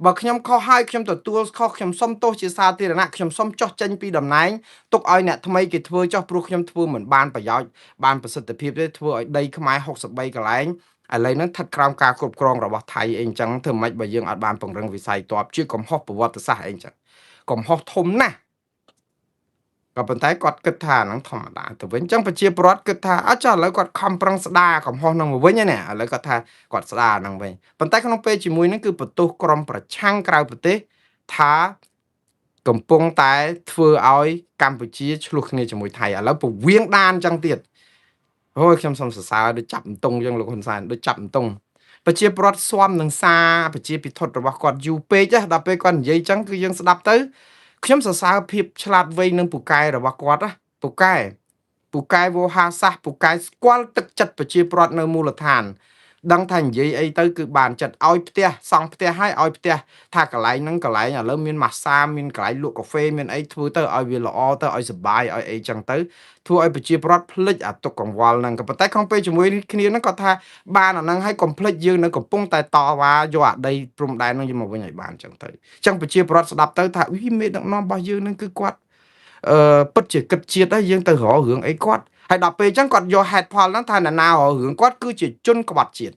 បើខ្ញុំខុសហើយខ្ញុំទទួលខុសខ្ញុំសុំទោសជាសាធារណៈខ្ញុំសុំចុះចេញពីតំណែងទុកឲ្យអ្នកថ្មីគេធ្វើចុះព្រោះខ្ញុំធ្វើមិនបានប្រយោជន៍បានប្រសិទ្ធភាពទេធ្វើឲ្យដីខ្មែរ63កន្លែងឥឡូវហ្នឹងស្ថិតក្រោមការគ្រប់គ្រងរបស់ថៃអីអញ្ចឹងធ្វើម៉េចបើយើងអត់បានពង្រឹងវិស័យទ័ពជាកំហុសប្រវត្តិសាស្ត្រអីអញ្ចឹងកំហុសធំណាស់ក៏ប៉ុន្តែគាត់គិតថាហ្នឹងធម្មតាទៅវិញអញ្ចឹងប្រជាពលរដ្ឋគិតថាអត់ចាឥឡូវគាត់ខំប្រឹងស្ដារកំហុសហ្នឹងមកវិញណាឥឡូវគាត់ថាគាត់ស្ដារហ្នឹងវិញប៉ុន្តែក្នុងពេលជាមួយហ្នឹងគឺបន្ទោសក្រុមប្រឆាំងក្រៅប្រទេសថាកំពុងតែធ្វើឲ្យកម្ពុជាឆ្លោះគ្នាជាមួយថៃឥឡូវពវៀងដានអញ្ចឹងទៀតអូយខ្ញុំសូមសរសើរដូចចាប់អន្ទង់អញ្ចឹងលោកហ៊ុនសែនដូចចាប់អន្ទង់ប្រជាពលរដ្ឋស្វាំនឹងសារប្រជាពិធរបស់គាត់យូរពេកដល់ពេលគាត់និយាយអញ្ចឹងគឺយើងស្ដាប់ទៅខ្ញុំសរសើរភាពឆ្លាតវៃនិងពូកែរបស់គាត់ណាពូកែពូកែវោហាសាសពូកែស្គាល់ទឹកចិត្តប្រជាពលរដ្ឋនៅមូលដ្ឋានដឹងថានិយាយអីទៅគឺបានចិត្តឲ្យផ្ទះសង់ផ្ទះឲ្យឲ្យផ្ទះថាកន្លែងហ្នឹងកន្លែងឥឡូវមានម៉ាស្សាមានកន្លែងលក់កាហ្វេមានអីធ្វើទៅឲ្យវាល្អទៅឲ្យសុបាយឲ្យអីចឹងទៅធ្វើឲ្យប្រជាពលរដ្ឋភ្លេចអាទុកកង្វល់ហ្នឹងក៏ប៉ុន្តែក្នុងពេលជាមួយគ្នាហ្នឹងគាត់ថាបានអាហ្នឹងឲ្យកុំភ្លេចយើងនៅកំពុងតែតវ៉ាយកអាដីព្រំដែនហ្នឹងយកមកវិញឲ្យបានចឹងទៅចឹងប្រជាពលរដ្ឋស្ដាប់ទៅថាវីមេដឹកនាំរបស់យើងហ្នឹងគឺគាត់ពិតជាគិតជាតិហើយយើងទៅរករឿងអីគាត់ហើយដល់ពេលចឹងគាត់យកហេតុផលហ្នឹងថាអ្នកណារករឿងគាត់គឺជាជនក្បត់ជាតិ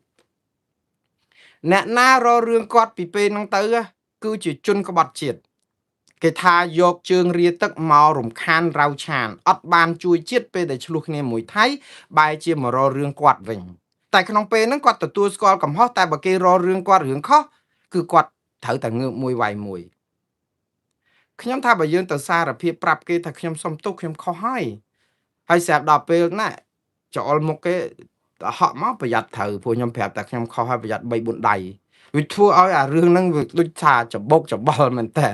អ្នកណារករឿងគាត់ពីពេលហ្នឹងទៅគឺជាជនក្បត់ជាតិគេថាយកជើងរាទឹកមករំខានរៅឆានអត់បានជួយជាតិពេលដែលឆ្លោះគ្នាមួយថៃបែរជាមករករឿងគាត់វិញតែក្នុងពេលហ្នឹងគាត់ទទួលស្គាល់កំហុសតែបើគេរករឿងគាត់រឿងខុសគឺគាត់ត្រូវតែងើបមួយវាយមួយខ្ញុំថាបើយើងទៅសារភាពប្រាប់គេថាខ្ញុំសុំទោសខ្ញុំខុសហើយហើយស្រាប់ដល់ពេលណាចោលមុខគេហក់មកប្រយ័ត្នត្រូវព្រោះខ្ញុំប្រាប់តែខ្ញុំខុសហើយប្រយ័ត្ន3 4ដៃវាធ្វើឲ្យអារឿងហ្នឹងវាដូចថាច្បុកច្បល់មែនតើ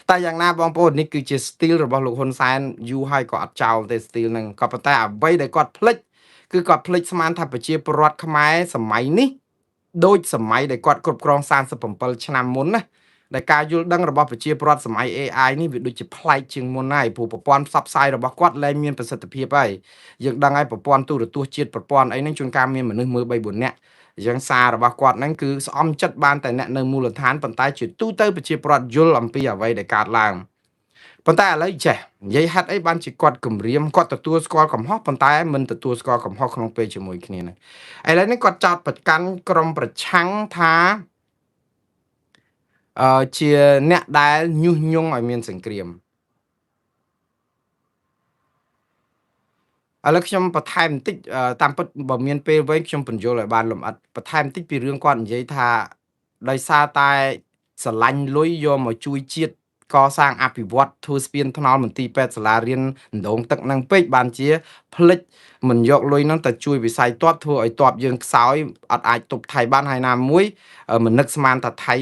តែយ៉ាងណាបងប្អូននេះគឺជា style របស់លោកហ៊ុនសែនយូរហើយក៏អត់ចោលទេ style ហ្នឹងក៏ប៉ុន្តែអ្វីដែលគាត់ភ្លេចគឺគាត់ភ្លេចស្មានថាប្រជាពលរដ្ឋខ្មែរសម័យនេះដូចសម័យដែលគាត់គ្រប់គ្រង37ឆ្នាំមុនណា ដែលការយល់ដឹងរបស់ប្រជាពលរដ្ឋសម័យ AI នេះវាដូចជាប្លែកជាងមុនហើយព្រោះប្រព័ន្ធផ្សព្វផ្សាយរបស់គាត់លែងមានប្រសិទ្ធភាពហើយយើងដឹងហើយប្រព័ន្ធទូរទស្សន៍ជាតិប្រព័ន្ធអីហ្នឹងជួនកាលមានមនុស្សមើល3 4នាក់អញ្ចឹងសាររបស់គាត់ហ្នឹងគឺស្អំចិត្តបានតែអ្នកនៅមូលដ្ឋានប៉ុន្តែជាទូទៅប្រជាពលរដ្ឋយល់អំពីអ្វីដែលកើតឡើងប៉ុន្តែឥឡូវចេះនិយាយហេតុអីបានជាគាត់គម្រាមគាត់ទទួលស្គាល់កំហុសប៉ុន្តែមិនទទួលស្គាល់កំហុសក្នុងពេលជាមួយគ្នាហ្នឹងឥឡូវនេះគាត់ចោទប្រកាន់ក្រុមប្រឆាំងថាជាអ្នកដែលញុះញង់ឲ្យមានសង្គ្រាមឥឡូវខ្ញុំបន្ថែមបន្តិចតាមពិតបើមានពេលវែងខ្ញុំពន្យល់ឲ្យបានលម្អិតបន្ថែមបន្តិចពីរឿងគាត់និយាយថាដោយសារតែស្រឡាញ់លុយយកមកជួយជាតិកសាងអភិវឌ្ឍធ្វើស្ពានថ្នល់មន្ទីរពេទ្យសាលារៀនដងទឹកនឹងពេកបានជាភ្លេចមិនយកលុយហ្នឹងទៅជួយវិស័យទ័ពធ្វើឲ្យទ័ពយើងខ្សោយអត់អាចទប់ថៃបានហើយណាមួយមិននឹកស្មានថាថៃ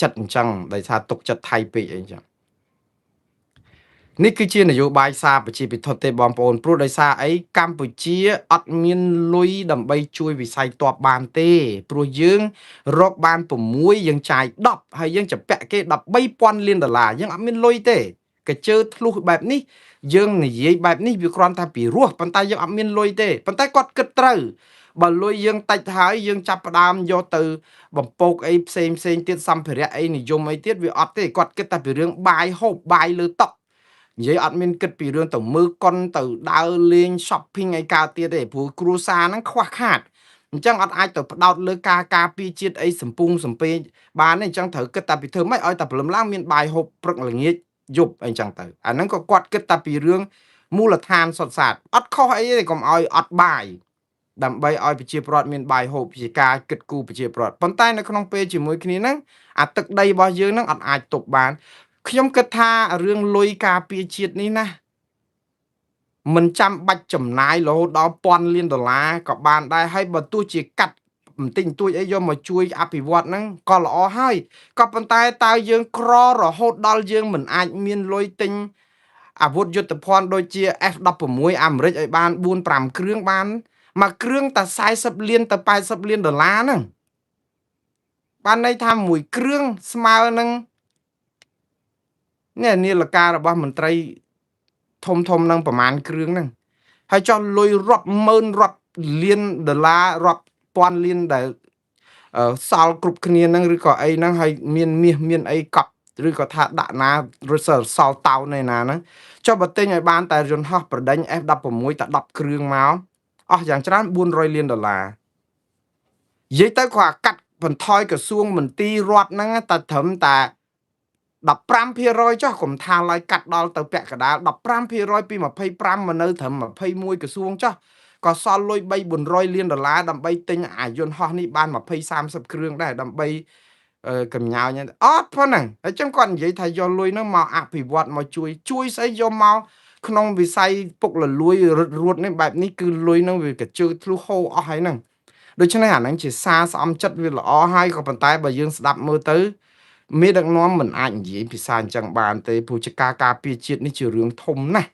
ចិត្តអញ្ចឹងដោយសារទុកចិត្តថៃពេកអីអញ្ចឹងនេះគឺជានយោបាយសារប្រជាពិធទេបងប្អូនព្រោះដោយសារអីកម្ពុជាអត់មានលុយដើម្បីជួយវិស័យទ័ពបានទេព្រោះយើងរកបាន6យើងចាយ10ហើយយើងจะពាក់គេ13,000លានដុល្លារយើងអត់មានលុយទេកជើធ្លុះបែបនេះយើងនិយាយបែបនេះវាគ្រាន់តែពីរោះប៉ុន្តែយើងអត់មានលុយទេប៉ុន្តែគាត់គិតត្រូវបើលុយយើងតិចហើយយើងចាប់ផ្ដើមយកទៅបំពោកអីផ្សេងផ្សេងទៀតសម្ភារៈអីនិយមអីទៀតវាអត់ទេគាត់គិតតែពីរឿងបាយហូបបាយលើតុនិយាយអត់មានគិតពីរឿងទៅមើលកុនទៅដើរលេង shopping អីកើតទៀតទេព្រោះគ្រួសារហ្នឹងខ្វះខាតអញ្ចឹងអត់អាចទៅផ្ដោតលើការការពារជាតិអីសំពុងសំពេងបានទេអញ្ចឹងត្រូវគិតតែពីធ្វើម៉េចឲ្យតែព្រលឹមឡើងមានបាយហូបព្រឹកល្ងាចយប់អីចឹងទៅអាហ្នឹងក៏គាត់គិតតែពីរឿងមូលដ្ឋានសុទ្ធសាធអត់ខុសអីទេកុំឲ្យអត់បាយដើម្បីឲ្យប្រជាពលរដ្ឋមានបាយហូបជាការគិតគូរប្រជាពលរដ្ឋប៉ុន្តែនៅក្នុងពេលជាមួយគ្នាហ្នឹងអាទឹកដីរបស់យើងហ្នឹងអត់អាចទប់បានខ្ញុំគិតថារឿងលុយការពារជាតិនេះណាមិនចាំបាច់ចំណាយរហូតដល់1000លានដុល្លារក៏បានដែរហើយបើទោះជាកាត់បន្តិចបន្តួចអីយកមកជួយអភិវឌ្ឍហ្នឹងក៏ល្អហើយក៏ប៉ុន្តែតើយើងក្ររហូតដល់យើងមិនអាចមានលុយទិញអាវុធយុទ្ធភ័ណ្ឌដូចជា F16 អាមេរិកឲ្យបាន4 5គ្រឿងបានមួយគ្រឿងតែ40លានទៅ80លានដុល្លារហ្នឹងបានន័យថាមួយគ្រឿងស្មើនឹងនេះនាឡិការបស់មន្ត្រីធំធំនឹងប្រមាណគ្រឿងហ្នឹងហើយចោះលុយរាប់ម៉ឺនរាប់លានដុល្លាររាប់ពាន់លានដែលសល់គ្រប់គ្នាហ្នឹងឬក៏អីហ្នឹងហើយមានមាសមានអីកប់ឬក៏ថាដាក់ណាឬសល់តោនៅណាហ្នឹងចុះបើទិញឲ្យបានតែយន្តហោះប្រដេញ F16 តែ10គ្រឿងមកអស់យ៉ាងច្រើន400លានដុល្លារនិយាយទៅគាត់កាត់បន្ថយក្រសួងមន្ទីររដ្ឋហ្នឹងតែត្រឹមតែ15%ចុះកុំថាឡើយកាត់ដល់ទៅពាក់កណ្ដាល15%ពី25មកនៅត្រឹម21ក្រសួងចុះក៏សល់លុយ3 400លានដុល្លារដើម្បីទិញអាយន្តហោះនេះបាន20 30គ្រឿងដែរដើម្បីកំញើញអត់ប៉ុណ្ណឹងហើយចឹងគាត់និយាយថាយកលុយហ្នឹងមកអភិវឌ្ឍមកជួយជួយស្អីយកមកក្នុងវិស័យពុកលលួយរត់រួតនេះបែបនេះគឺលុយហ្នឹងវាកជើធ្លុះហូរអស់ហើយហ្នឹងដូច្នេះអាហ្នឹងជាសារស្អំចិត្តវាល្អហើយក៏ប៉ុន្តែបើយើងស្ដាប់មើលទៅមេដឹកនាំមិនអាចនិយាយភាសាអញ្ចឹងបានទេព្រោះជាការការពារជាតិនេះជារឿងធំណាស់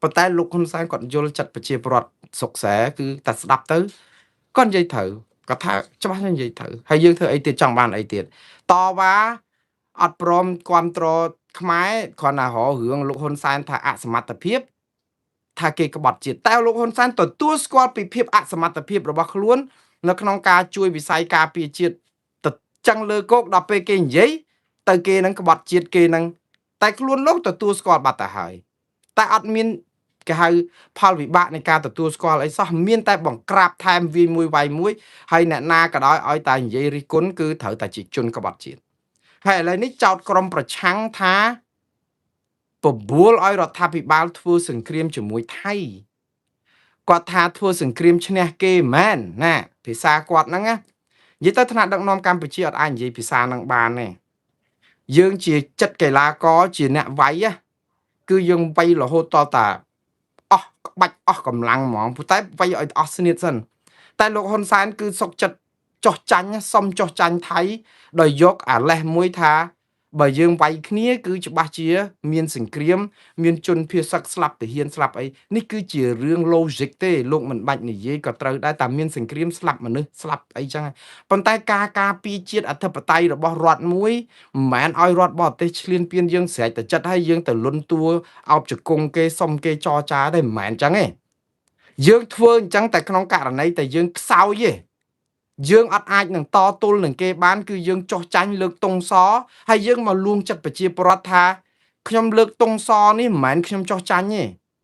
ប៉ុន្តែលោកហ៊ុនសែនគាត់យល់ចិត្តប្រជាពលរដ្ឋសុកសែគឺតែស្ដាប់ទៅគាត់និយាយត្រូវគាត់ថាច្បាស់និយាយត្រូវហើយយើងធ្វើអីទៀតចង់បានអីទៀតតវ៉ាអត់ព្រមគ្រប់គ្រងខ្មែរគ្រាន់តែរករឿងលោកហ៊ុនសែនថាអសមត្ថភាពថាគេក្បត់ជាតិតែលោកហ៊ុនសែនទទួលស្គាល់ពីភាពអសមត្ថភាពរបស់ខ្លួននៅក្នុងការជួយវិស័យការពារជាតិទៅចឹងលើគោកដល់ពេលគេនិយាយទៅគេនឹងក្បត់ជាតិគេនឹងតែខ្លួនលោកទទួលស្គាល់បាត់ទៅហើយតែអត់មានគេហៅផលវិបាកនៃការទទួលស្គាល់អីសោះមានតែបង្ក្រាបថែមវាយមួយវាយមួយហើយអ្នកណាក៏ដោយឲ្យតែនិយាយរិះគន់គឺត្រូវតែជាជនក្បត់ជាតិហើយឥឡូវនេះចោតក្រុមប្រឆាំងថាពបួលឲ្យរដ្ឋាភិបាលធ្វើសង្គ្រាមជាមួយថៃគាត់ថាធ្វើសង្គ្រាមឈ្នះគេមែនណាភាសាគាត់ហ្នឹងណានិយាយទៅថ្នាក់ដឹកនាំកម្ពុជាអត់អាចនិយាយភាសាហ្នឹងបានទេយើងជាចិត្តកីឡាករជាអ្នកវាយគឺយើងវាយរហូតតតាអស់ក្បាច់អស់កម្លាំងហ្មងព្រោះតែវាយឲ្យអស់ស្នៀតសិនតែលោកហ៊ុនសែនគឺសុកចិត្តចោះចាញ់សុំចោះចាញ់ថៃដោយយកអាលេសមួយថា បើយើងវាយគ្នាគឺច្បាស់ជា មានសង្គ្រាម មានជនភៀសសឹកស្លាប់ទាហានស្លាប់អីនេះគឺជារឿង logic ទេលោកមិនបាច់និយាយក៏ត្រូវដែរតែមានសង្គ្រាមស្លាប់មនុស្សស្លាប់អីចឹងប៉ុន្តែការការពារជាតិអធិបតេយ្យរបស់រដ្ឋមួយមិនមែនឲ្យរដ្ឋបរទេសឈ្លានពានយើងស្រេចតែចិត្តហើយយើងទៅលន់តួអោបជង្គង់គេសុំគេចរចាទេមិនមែនចឹងទេយើងធ្វើអញ្ចឹងតែក្នុងករណីតែយើងខ្សោយទេយើងអត់អាចនឹងតទល់នឹងគេបានគឺយើងចោះចាញ់លើកតុងសហើយយើងមកលួងចិត្តប្រជាពលរដ្ឋថាខ្ញុំលើកតុងសនេះមិនមែនខ្ញុំចោះចាញ់ទេ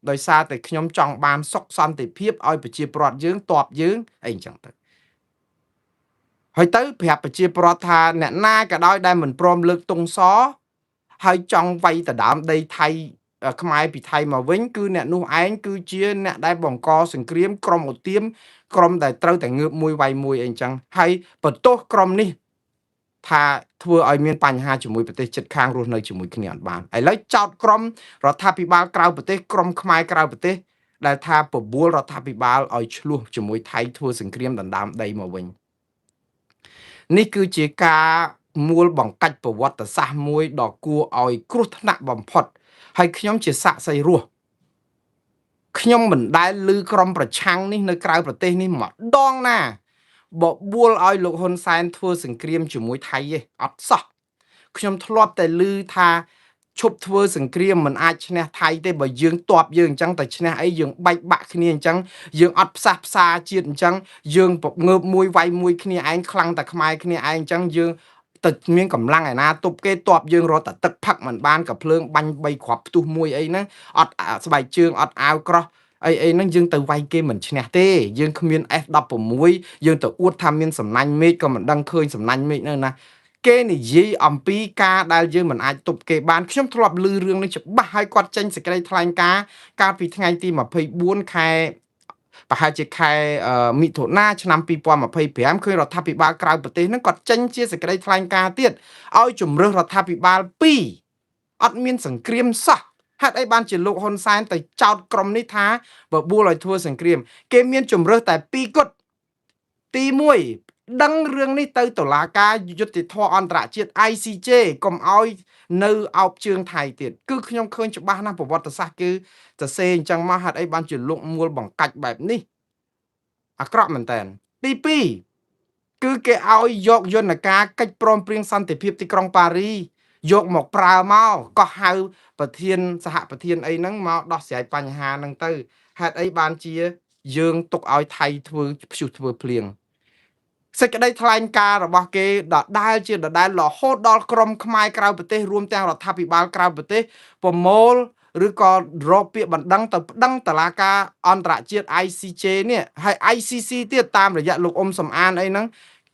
ដោយសារតែខ្ញុំចង់បានសុខសន្តិភាពឲ្យប្រជាពលរដ្ឋយើងតបយើងអីអញ្ចឹងទៅហើយទៅប្រាប់ប្រជាពលរដ្ឋថាអ្នកណាក៏ដោយដែលមិនព្រមលើកតុងសហើយចង់វាយដដើមដីថៃខ្មែរពីថៃមកវិញគឺអ្នកនោះឯងគឺជាអ្នកដែលបង្កសង្គ្រាមក្រុមឧទាមក្រុមដែលត្រូវតែងើបមួយវាយមួយអីចឹងហើយបន្ទោសក្រុមនេះថាធ្វើឲ្យមានបញ្ហាជាមួយប្រទេសជិតខាងរស់នៅជាមួយគ្នាអត់បានឥឡូវចោតក្រុមរដ្ឋាភិបាលក្រៅប្រទេសក្រុមខ្មែរក្រៅប្រទេសដែលថាបបួលរដ្ឋាភិបាលឲ្យឆ្លោះជាមួយថៃធ្វើសង្គ្រាមដណ្ដើមដីមកវិញនេះគឺជាការមួលបង្កាច់ប្រវត្តិសាស្ត្រមួយដ៏គួរឲ្យគ្រោះថ្នាក់បំផុតហើយខ្ញុំជាសាក្សីរស់ខ្ញុំមិនដែលឮក្រុមប្រឆាំងនេះនៅក្រៅប្រទេសនេះម្ដងណាបបួលឲ្យលោកហ៊ុនសែនធ្វើសង្គ្រាមជាមួយថៃទេអត់សោះខ្ញុំធ្លាប់តែឮថាឈប់ធ្វើសង្គ្រាមមិនអាចឈ្នះថៃទេបើយើងតបយើងអញ្ចឹងតែឈ្នះអីយើងបែកបាក់គ្នាអញ្ចឹងយើងអត់ផ្សះផ្សាជាតិអញ្ចឹងយើងងើបមួយវាយមួយគ្នាឯងខ្លាំងតែខ្មែរគ្នាឯងអញ្ចឹងយើងទៅមានកម្លាំងឯណាទប់គេតបយើងរត់តែទឹកផឹកមិនបានក៏ភ្លើងបាញ់3គ្រាប់ផ្ទុះមួយអីហ្នឹងអត់ស្បែកជើងអត់អាវក្រោះអីអីហ្នឹងយើងទៅវាយគេមិនឈ្នះទេយើងគ្មាន F16 យើងទៅអួតថាមានសំណាញ់មេឃក៏មិនដឹងឃើញសំណាញ់មេឃនៅណាគេនិយាយអំពីការដែលយើងមិនអាចទប់គេបានខ្ញុំធ្លាប់ឮរឿងនេះច្បាស់ហើយគាត់ចេញសេចក្តីថ្លែងការណ៍កាលពីថ្ងៃទី24ខែប្រហែលជាខែមិថុនាឆ្នាំ2025ឃើញរដ្ឋាភិបាលក្រៅប្រទេសហ្នឹងគាត់ចេញជាសេចក្តីថ្លែងការណ៍ទៀតឲ្យជំរើសរដ្ឋាភិបាល2អត់មានសង្គ្រាមសោះហេតុអីបានជាលោកហ៊ុនសែនទៅចោទក្រុមនេះថាបបួលឲ្យធ្វើសង្គ្រាមគេមានជំរើសតែ2គត់ទី1ដឹងរឿងនេះទៅតុលាការយុត្តិធម៌អន្តរជាតិ ICJ កុំឲ្យនៅអោបជើងថៃទៀតគឺខ្ញុំឃើញច្បាស់ណាស់ប្រវត្តិសាស្ត្រគឺសរសេរអញ្ចឹងមកហេតុអីបានជាលោកមួលបង្កាច់បែបនេះអាក្រក់មែនតើទី2គឺគេឲ្យយកយន្តការកិច្ចព្រមព្រៀងសន្តិភាពទីក្រុងប៉ារីយកមកប្រើមកក៏ហៅប្រធានសហប្រធានអីហ្នឹងមកដោះស្រាយបញ្ហាហ្នឹងទៅហេតុអីបានជាយើងទុកឲ្យថៃធ្វើព្យុះធ្វើភ្លៀងសេចក្តីថ្លែងការណ៍របស់គេដដែលជាដដែលរហូតដល់ក្រមខ្មែរក្រៅប្រទេសរួមទាំងរដ្ឋាភិបាលក្រៅប្រទេសប្រមូលឬក៏រកពាក្យបណ្ដឹងទៅប្តឹងតឡាការអន្តរជាតិ ICJ នេះហើយ ICC ទៀតតាមរយៈលោកអ៊ុំសំអានអីហ្នឹង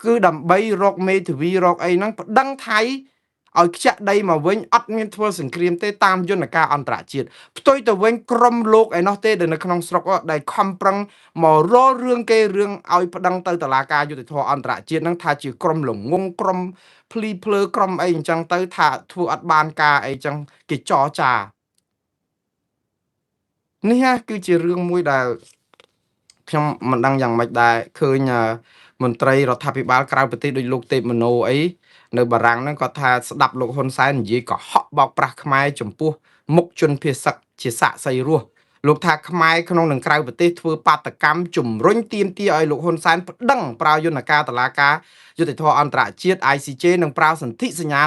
គឺដើម្បីរកមេធាវីរកអីហ្នឹងប្តឹងថៃឲ្យខ្ចាក់ដីមកវិញអត់មានធ្វើសង្គ្រាមទេតាមយន្តការអន្តរជាតិផ្ទុយទៅវិញក្រមលោកឯណោះទេដែលនៅក្នុងស្រុកដែលខំប្រឹងមករករឿងគេរឿងឲ្យប្តឹងទៅតុលាការយុត្តិធម៌អន្តរជាតិហ្នឹងថាជាក្រមល្ងងក្រមភ្លីភ្លើក្រមអីអញ្ចឹងទៅថាធ្វើអត់បានការអីចឹងគេចរចានេះហាគឺជារឿងមួយដែលខ្ញុំមិនដឹងយ៉ាងម៉េចដែរឃើញមន្ត្រីរដ្ឋាភិបាលក្រៅប្រទេសដូចលោកទេពមโนអីនៅបារាំងហ្នឹងគាត់ថាស្ដាប់លោកហ៊ុនសែននិយាយកុហកបោកប្រាស់ខ្មែរចំពោះមុខជនភៀសសឹកជាសាក្សីរស់លោកថាខ្មែរក្នុងនិងក្រៅប្រទេសធ្វើបាតកម្មជំរុញទាមទារឲ្យលោកហ៊ុនសែនប្តឹងប្រើយន្តការតុលាការយុត្តិធម៌អន្តរជាតិ ICJ និងប្រើសន្ធិសញ្ញា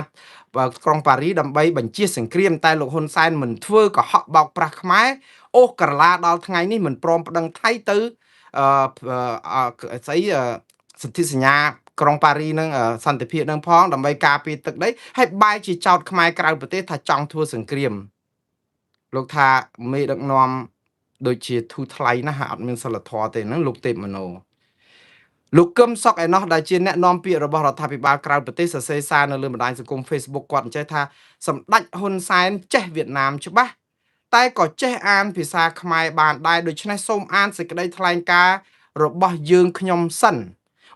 ក្រុងប៉ារីដើម្បីបញ្ជាសង្គ្រាមតែលោកហ៊ុនសែនមិនធ្វើកុហកបោកប្រាស់ខ្មែរអូសក្រឡាដល់ថ្ងៃនេះមិនព្រមប្តឹងថៃទៅអឺស្អីសន្ធិសញ្ញាក្រុងប៉ារីនឹងសន្តិភាពនឹងផងដើម្បីការពារទឹកដីហើយបែរជាចោតខ្មែរក្រៅប្រទេសថាចង់ធ្វើសង្គ្រាមលោកថាមេដឹកនាំដូចជាធូរថ្លៃណាស់ហើយអត់មានសិលធម៌ទេហ្នឹងលោកទេពមโนលោកកឹមសុខឯណោះដែលជាអ្នកនាំពាក្យរបស់រដ្ឋាភិបាលក្រៅប្រទេសសរសេរសារនៅលើបណ្ដាញសង្គម Facebook គាត់អញ្ចេះថាសម្ដេចហ៊ុនសែនចេះវៀតណាមច្បាស់តែក៏ចេះអានភាសាខ្មែរបានដែរដូច្នេះសូមអានសេចក្តីថ្លែងការណ៍របស់យើងខ្ញុំសិន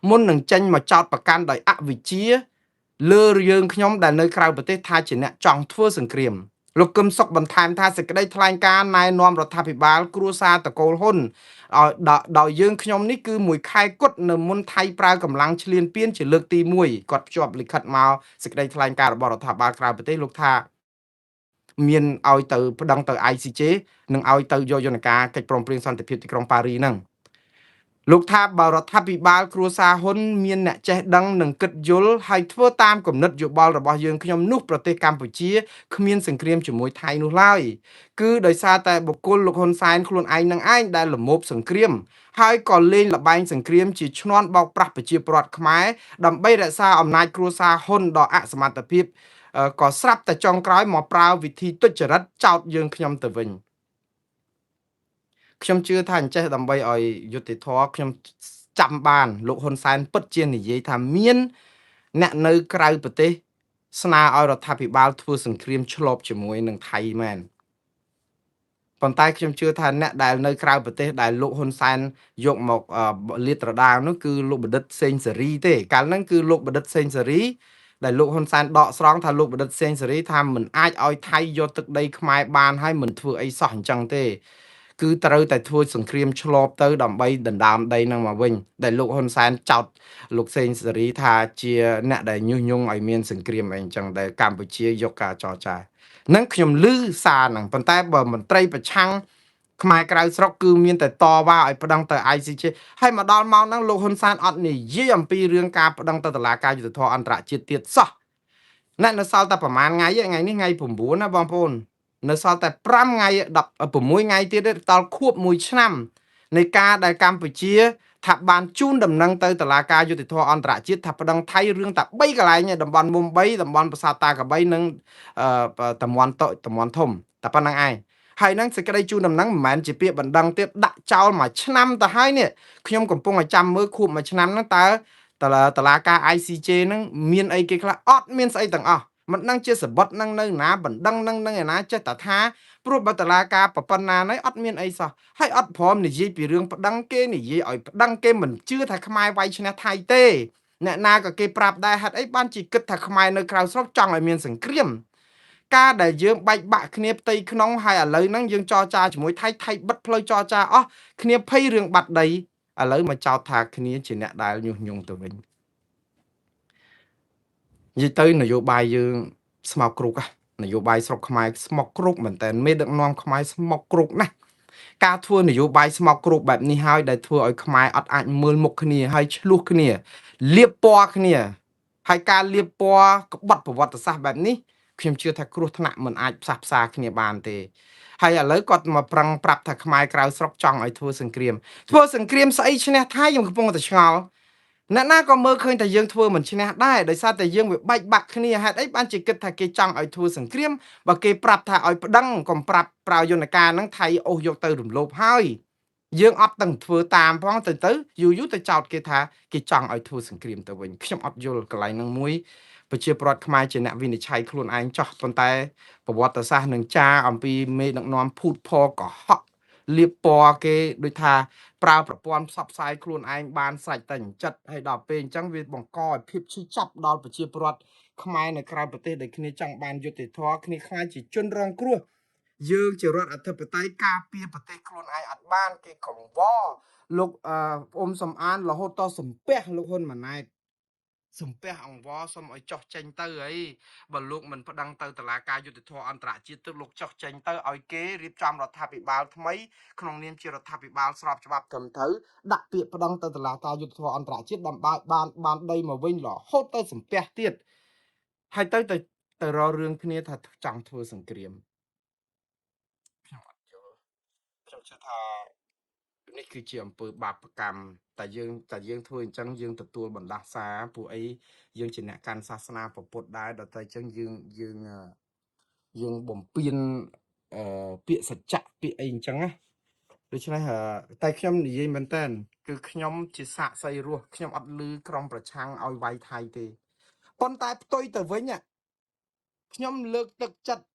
មុននឹងចេញមកចោទប្រកាន់ដោយអវិជ្ជាលើយើងខ្ញុំដែលនៅក្រៅប្រទេសថាជាអ្នកចង់ធ្វើសង្គ្រាម លោកកឹមសុខបន្ថែមថាសេចក្តីថ្លែងការណ៍ណែនាំរដ្ឋាភិបាលគ្រួសារតកូលហ៊ុនឲ្យដោយយើងខ្ញុំនេះគឺមួយខែគត់នៅមុនថៃប្រើកម្លាំងឈ្លានពានជាលើកទី1គាត់ភ្ជាប់លិខិតមកសេចក្តីថ្លែងការណ៍របស់រដ្ឋាភិបាលក្រៅប្រទេសលោកថាមានឲ្យទៅប្តឹងទៅ ICJ និងឲ្យទៅយកយន្តការកិច្ចព្រមព្រៀងសន្តិភាពទីក្រុងប៉ារីហ្នឹងលោកថាបើរដ្ឋាភិបាលគ្រួសារហ៊ុនមានអ្នកចេះដឹងនិងគិតយល់ហើយធ្វើតាមគំនិតយោបល់របស់យើងខ្ញុំនោះប្រទេសកម្ពុជាគ្មានសង្គ្រាមជាមួយថៃនោះឡើយគឺដោយសារតែបុគ្គលលោកហ៊ុនសែនខ្លួនឯងនឹងឯងដែលលមោបសង្គ្រាមហើយក៏លេងលបែងសង្គ្រាមជាឈ្នន់បោកប្រាស់ប្រជាពលរដ្ឋខ្មែរដើម្បីរក្សាអំណាចគ្រួសារហ៊ុនដ៏អសមត្ថភាពក៏ស្រាប់តែចុងក្រោយមកប្រើវិធីទុច្ចរិតចោទយើងខ្ញុំទៅវិញខ្ញុំជឿថាអញ្ចេះដើម្បីឲ្យយុត្តិធម៌ខ្ញុំចាំបានលោកហ៊ុនសែនពិតជានិយាយថាមានអ្នកនៅក្រៅប្រទេសស្នើឲ្យរដ្ឋាភិបាលធ្វើសង្គ្រាមឆ្លប់ជាមួយនឹងថៃមែនប៉ុន្តែខ្ញុំជឿថាអ្នកដែលនៅក្រៅប្រទេសដែលលោកហ៊ុនសែនយកមកលាតត្រដាងនោះគឺលោកបណ្ឌិតសេងសេរីទេកាលហ្នឹងគឺលោកបណ្ឌិតសេងសេរីដែលលោកហ៊ុនសែនដកស្រង់ថាលោកបណ្ឌិតសេងសេរីថាមិនអាចឲ្យថៃយកទឹកដីខ្មែរបានហើយមិនធ្វើអីសោះអញ្ចឹងទេគឺត្រូវតែធ្វើសង្គ្រាមឆ្លប់ទៅដើម្បីដណ្ដើមដីនឹងមកវិញដែលលោកហ៊ុនសែនចោទលោកសេងសេរីថាជាអ្នកដែលញុះញង់ឲ្យមានសង្គ្រាមអីអញ្ចឹងដែលកម្ពុជាយកការចរចានឹងខ្ញុំឮសារហ្នឹងប៉ុន្តែបើមន្ត្រីប្រឆាំងខ្មែរក្រៅស្រុកគឺមានតែតវ៉ាឲ្យប្តឹងទៅ ICJ ហើយមកដល់ម៉ោងហ្នឹងលោកហ៊ុនសែនអត់និយាយអំពីរឿងការប្តឹងទៅតុលាការយុត្តិធម៌អន្តរជាតិទៀតសោះអ្នកនៅសល់តែប្រហែលថ្ងៃថ្ងៃនេះថ្ងៃ9ណាបងប្អូននៅសល់តែ5ថ្ងៃ16ថ្ងៃទៀតទេដល់ខួប1ឆ្នាំនៃការដែលកម្ពុជាថាបានជូនដំណឹងទៅតុលាការយុត្តិធម៌អន្តរជាតិថាប្តឹងថៃរឿងតែ3កន្លែងឯតំបន់មុំ3តំបន់ប្រាសាទតាក្របីនិងតំបន់តតំបន់ធំតែប៉ុណ្្នឹងឯងហើយហ្នឹងសេចក្តីជូនដំណឹងមិនមែនជាពាក្យបណ្ដឹងទៀតដាក់ចោលមួយឆ្នាំទៅហើយនេះខ្ញុំកំពុងតែចាំមើលខួបមួយឆ្នាំហ្នឹងតើតឡាការ ICJ ហ្នឹងមានអីគេខ្លះអត់មានស្អីទាំងអស់មិនដឹងជាសបុតនឹងនៅណាបណ្ដឹងនឹងនឹងឯណាចេះតែថាព្រោះបើតឡាការប៉ុណ្ណាណីអត់មានអីសោះហើយអត់ព្រមនិយាយពីរឿងប្តឹងគេនិយាយឲ្យប្តឹងគេមិនជឿថាខ្មែរវាយឈ្នះថៃទេអ្នកណាក៏គេប្រាប់ដែរហេតុអីបានជាគិតថាខ្មែរនៅក្រៅស្រុកចង់ឲ្យមានសង្គ្រាមការដែលយើងបែកបាក់គ្នាផ្ទៃក្នុងហើយឥឡូវហ្នឹងយើងចរចាជាមួយថៃថៃបិទផ្លូវចរចាអស់គ្នាភ័យរឿងបាត់ដីឥឡូវមកចោទថាគ្នាជាអ្នកដែលញុះញង់ទៅវិញនិយាយទៅនយោបាយយើងស្មោកគ្រោកនយោបាយស្រុកខ្មែរស្មោកគ្រោកមែនតើមេដឹកនាំខ្មែរស្មោកគ្រោកណាស់ការធ្វើនយោបាយស្មោកគ្រោកបែបនេះហើយដែលធ្វើឲ្យខ្មែរអត់អាចមើលមុខគ្នាហើយឆ្លោះគ្នាលៀបពណ៌គ្នាហើយការលៀបពណ៌ក្បត់ប្រវត្តិសាស្ត្របែបនេះខ្ញុំជឿថាគ្រោះថ្នាក់មិនអាចផ្សះផ្សាគ្នាបានទេហើយឥឡូវគាត់មកប្រឹងប្រាប់ថាខ្មែរក្រៅស្រុកចង់ឲ្យធ្វើសង្គ្រាមធ្វើសង្គ្រាមស្អីឈ្នះថៃខ្ញុំកំពុងតែឆ្ងល់អ្នកណាក៏មើលឃើញតែយើងធ្វើមិនឈ្នះដែរដោយសារតែយើងវាបែកបាក់គ្នាហេតុអីបានជាគិតថាគេចង់ឲ្យធ្វើសង្គ្រាមបើគេប្រាប់ថាឲ្យប្តឹងកុំប្រាប់ប្រើយន្តការហ្នឹងថៃអូសយកទៅរំលោភហើយយើងអត់ទាំងធ្វើតាមផងទៅទៅយូរយូរទៅចោទគេថាគេចង់ឲ្យធ្វើសង្គ្រាមទៅវិញខ្ញុំអត់យល់កន្លែងហ្នឹងមួយប្រជាពលរដ្ឋខ្មែរជាអ្នកវិនិច្ឆ័យខ្លួនឯងចោះប៉ុន្តែប្រវត្តិសាស្ត្រនឹងចារអំពីមេដឹកនាំភូតផកុហកលៀបពណ៌គេដូចថាប្រើប្រព័ន្ធផ្សព្វផ្សាយខ្លួនឯងបានស្រេចតែចិត្តហើយដល់ពេលអញ្ចឹងវាបង្កឲ្យភាពឈឺចាប់ដល់ប្រជាពលរដ្ឋខ្មែរនៅក្រៅប្រទេសដែលគ្នាចង់បានយុត្តិធម៌គ្នាខ្លាចជាជនរងគ្រោះយើងជារដ្ឋអធិបតេយ្យការពារប្រទេសខ្លួនឯងអត់បានគេកង្វល់លោកអ៊ុំសំអានរហូតតសំពះលោកហ៊ុនម៉ាណែតសំពះអង្វរសុំឲ្យចោះចេញទៅអីបើលោកមិនប្តឹងទៅតុលាការយុត្តិធម៌អន្តរជាតិទៅលោកចោះចេញទៅឲ្យគេរៀបចំរដ្ឋាភិបាលថ្មីក្នុងនាមជារដ្ឋាភិបាលស្របច្បាប់ត្រឹមត្រូវដាក់ពាក្យប្តឹងទៅតុលាការយុត្តិធម៌អន្តរជាតិដើម្បីបានដីមកវិញរហូតទៅសំពះទៀតហើយទៅទៅទៅរករឿងគ្នាថាចង់ធ្វើសង្គ្រាមខ្ញុំអត់យល់ខ្ញុំជឿថានេះគឺជាអំពើបាបកម្មតែយើងធ្វើអញ្ចឹងយើងទទួលបណ្ដាសាពួកអីយើងជាអ្នកកាន់សាសនាពុទ្ធដែរដល់តែអញ្ចឹងយើងយើងយើងបំពេញពាក្យសច្ចៈពាក្យអីអញ្ចឹងណាដូច្នេះតែខ្ញុំនិយាយមែនតើគឺខ្ញុំជាសាក្សីរស់ខ្ញុំអត់លឺក្រុមប្រឆាំងឲ្យវាយថៃទេប៉ុន្តែផ្ទុយទៅវិញខ្ញុំលើកទឹកចិត្ត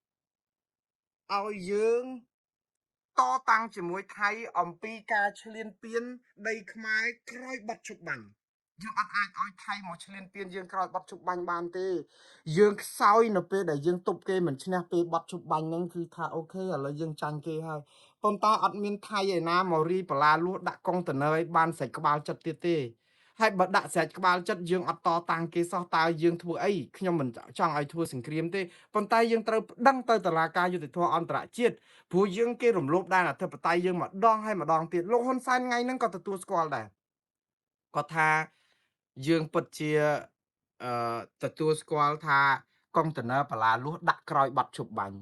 ឲ្យយើងតតាំងជាមួយថៃអំពីការឈ្លានពានដីខ្មែរក្រោយបាត់ជប់បាន យើងអត់អាចឲ្យថៃមកឈ្លានពានយើងក្រោយបត់ជប់បាញ់បានទេយើងខ្សោយនៅពេលដែលយើងទប់គេមិនឈ្នះពេលបត់ជប់បាញ់ហ្នឹងគឺថាអូខេឥឡូវយើងចាញ់គេហើយប៉ុន្តែអត់មានថៃឯណាមករីបលាលួសដាក់កុងតឺន័រឲ្យបានស្រេចក្បាលចិត្តទៀតទេហើយបើដាក់ស្រេចក្បាលចិត្តយើងអត់តតាំងគេសោះតើយើងធ្វើអីខ្ញុំមិនចង់ឲ្យធ្វើសង្គ្រាមទេប៉ុន្តែយើងត្រូវប្តឹងទៅតុលាការយុត្តិធម៌អន្តរជាតិព្រោះយើងគេរំលោភដែនអធិបតេយ្យយើងម្ដងហើយម្ដងទៀតលោកហ៊ុនសែនថ្ងៃហ្នឹងក៏ទទួលស្គាល់ដែរគាត់ថាយើងពិតជាអឺទទួលស្គាល់ថាកុងតឺន័របលាលួសដាក់ក្រោយបាត់ឈប់បាញ់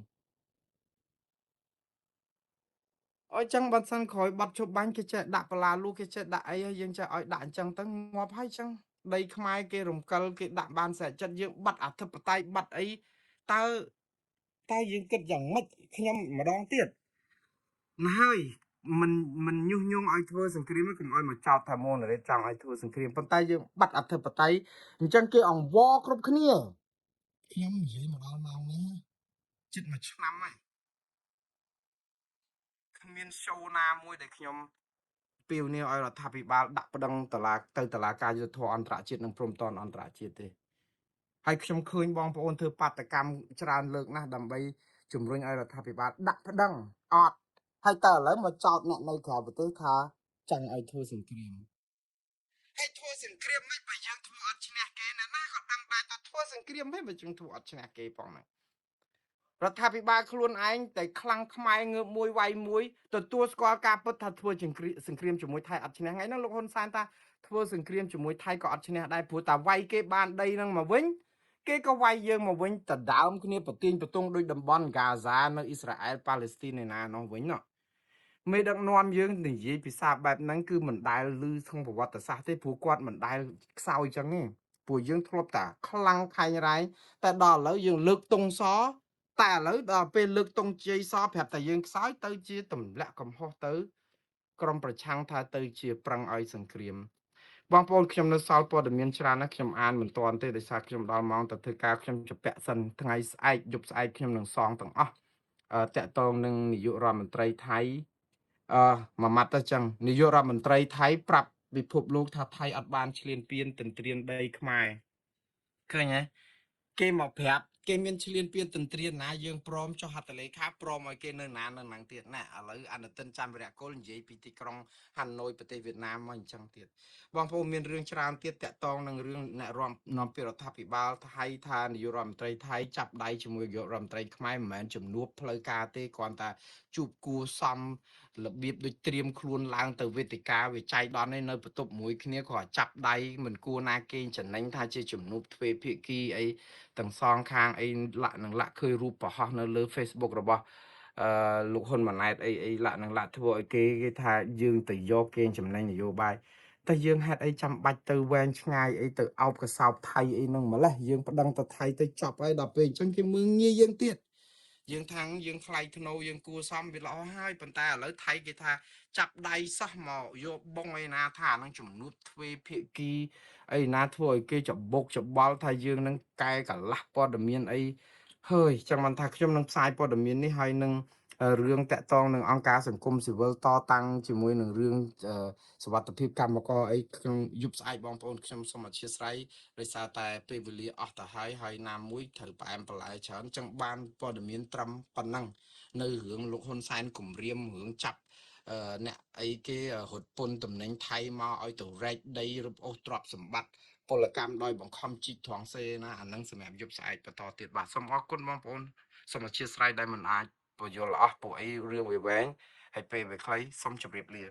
អញ្ចឹងបើសិនក្រោយបាត់ឈប់បាញ់គេចេះដាក់បលាលួសគេចេះដាក់អីហើយយើងចេះឲ្យដាក់អញ្ចឹងទៅងាប់ហើយអញ្ចឹងដីខ្មែរគេរំកិលគេដាក់បានស្រេចចិត្តយើងបាត់អធិបតេយ្យបាត់អីតើតើយើងគិតយ៉ាងម៉េចខ្ញុំម្ដងទៀតណាហើយមិនញុះញង់ឲ្យធ្វើសង្គ្រាមកុំឲ្យមកចោទថាមនរ៉េតចង់ឲ្យធ្វើសង្គ្រាមប៉ុន្តែយើងបាត់អធិបតេយ្យអញ្ចឹងគេអង្វរគ្រប់គ្នាខ្ញុំនិយាយមកដល់ម៉ោងនេះជិតមួយឆ្នាំហើយគ្មាន show ណាមួយដែលខ្ញុំពាវនាវឲ្យរដ្ឋាភិបាលដាក់ប្តឹងតឡាទៅតឡាការយុទ្ធធម៌អន្តរជាតិនិងព្រំប្រទានអន្តរជាតិទេហើយខ្ញុំឃើញបងប្អូនធ្វើបាតកម្មច្រើនលើកណាស់ដើម្បីជំរុញឲ្យរដ្ឋាភិបាលដាក់ប្តឹងអត់ហើយតើឥឡូវមកចោទអ្នកនៅក្រៅប្រទេសថាចង់ឲ្យធ្វើសង្គ្រាមហើយធ្វើសង្គ្រាមមិនបើយើងធ្វើអត់ឈ្នះគេណាណាក៏ដឹងដែរតើធ្វើសង្គ្រាមមិនបើយើងធ្វើអត់ឈ្នះគេផងហ្នឹងរដ្ឋាភិបាលខ្លួនឯងតែខ្លាំងខ្មែរងើបមួយវាយមួយទទួលស្គាល់ការពិតថាធ្វើសង្គ្រាមជាមួយថៃអត់ឈ្នះថ្ងៃហ្នឹងលោកហ៊ុនសែនថាធ្វើសង្គ្រាមជាមួយថៃក៏អត់ឈ្នះដែរព្រោះតែវាយគេបានដីហ្នឹងមកវិញគេក៏វាយយើងមកវិញដដើមគ្នាប្រទៀងប្រទងដោយតំបន់ហ្គាហ្សានៅអ៊ីស្រាអែលប៉ាឡេស្ទីនឯណានោះវិញណោះមេដឹកនាំយើងនិយាយភាសាបែបហ្នឹងគឺមិនដែលឮក្នុងប្រវត្តិសាស្ត្រទេព្រោះគាត់មិនដែលខ្សោយចឹងទេព្រោះយើងធ្លាប់តែខ្លាំងខែងរែងតែដល់ឥឡូវយើងលើកតុងសតែឥឡូវដល់ពេលលើកតុងជ័យសប្រាប់តែយើងខ្សោយទៅជាទម្លាក់កំហុសទៅក្រុមប្រឆាំងថាទៅជាប្រឹងឲ្យសង្គ្រាមបងប្អូនខ្ញុំនៅសល់ព័ត៌មានច្រើនណាស់ខ្ញុំអានមិនទាន់ទេដោយសារខ្ញុំដល់ម៉ោងទៅធ្វើការខ្ញុំជពាក់សិនថ្ងៃស្អែកយប់ស្អែកខ្ញុំនឹងសងទាំងអស់តាក់ទងនឹងនាយករដ្ឋមន្ត្រីថៃអឺមួយម៉ាត់ទៅចឹងនាយករដ្ឋមន្ត្រីថៃប្រាប់ពិភពលោកថាថៃអត់បានឈ្លានពានទន្ទ្រានដីខ្មែរឃើញទេគេមកប្រាប់គេមានឈ្លានពានទន្ទ្រានណាយើងព្រមចុះហត្ថលេខាព្រមឲ្យគេនៅណានៅហ្នឹងទៀតណាឥឡូវអនុទិនច័ន្ទវិរៈកុលនិយាយពីទីក្រុងហាណូយប្រទេសវៀតណាមមកអញ្ចឹងទៀតបងប្អូនមានរឿងច្រើនទៀតតាក់ទងនឹងរឿងអ្នករំនាំពីរដ្ឋាភិបាលថៃថានាយករដ្ឋមន្ត្រីថៃចាប់ដៃជាមួយនាយករដ្ឋមន្ត្រីខ្មែរមិនមែនជំនួបផ្លូវការទេគ្រាន់តែជួបគួសមរបៀបដូចត្រៀមខ្លួនឡើងទៅវេទិកាវិច័យដន្យនេះនៅបន្ទប់មួយគ្នាគ្រាន់ចាប់ដៃមិនគួរណាគេចំណេញថាជាជំនួបទ្វេភាគីអីទាំងសងខាងអីលាក់នឹងលាក់ឃើញរូបបង្ហោះនៅលើ Facebook របស់អឺលោកហ៊ុនម៉ាណែតអីអីលាក់នឹងលាក់ធ្វើឲ្យគេគេថាយើងទៅយកគេចំណេញនយោបាយតែយើងហេតុអីចាំបាច់ទៅវែងឆ្ងាយអីទៅអោបកសោបថៃអីហ្នឹងម្លេះយើងប្តឹងទៅថៃទៅចប់ហើយដល់ពេលអញ្ចឹងគេមើងងាយយើងទៀតយើងថាងយើងថ្លៃធ្នូយើងគួសមវាល្អហើយប៉ុន្តែឥឡូវថៃគេថាចាប់ដៃសោះមកយកបងឯណាថាអានឹងជំនួបទ្វេភាគីអីណាធ្វើឲ្យគេច្បុកច្បល់ថាយើងនឹងកែកលាស់ព័ត៌មានអីហើយចឹងបានថាខ្ញុំនឹងផ្សាយព័ត៌មាននេះហើយនឹងរឿងតាក់ទងនឹងអង្គការសង្គមស៊ីវិលតតាំងជាមួយនឹងរឿងសុវត្ថិភាពកម្មករអីក្នុងយប់ស្អែកបងប្អូនខ្ញុំសូមអធិស្ឋានដោយសារតែពេលវេលាអស់ទៅហើយហើយណាមួយត្រូវផ្អែមបន្លែច្រើនចឹងបានព័ត៌មានត្រឹមប៉ុណ្ណឹងនៅរឿងលោកហ៊ុនសែនគម្រាមរឿងចាប់អ្នកអីគេរត់ពន្ធតំណែងថៃមកឲ្យទៅរែកដីរឹបអូសទ្រព្យសម្បត្តិពលកម្មដោយបង្ខំជីកត្រង់សេណាអានឹងសម្រាប់យប់ស្អែកបន្តទៀតបាទសូមអរគុណបងប្អូនសូមអធិស្ឋានដែលមិនអាចពយល់អស់ពួកអីរឿងវាវែងហើយពេលវាខ្លីសូមជម្រាបលា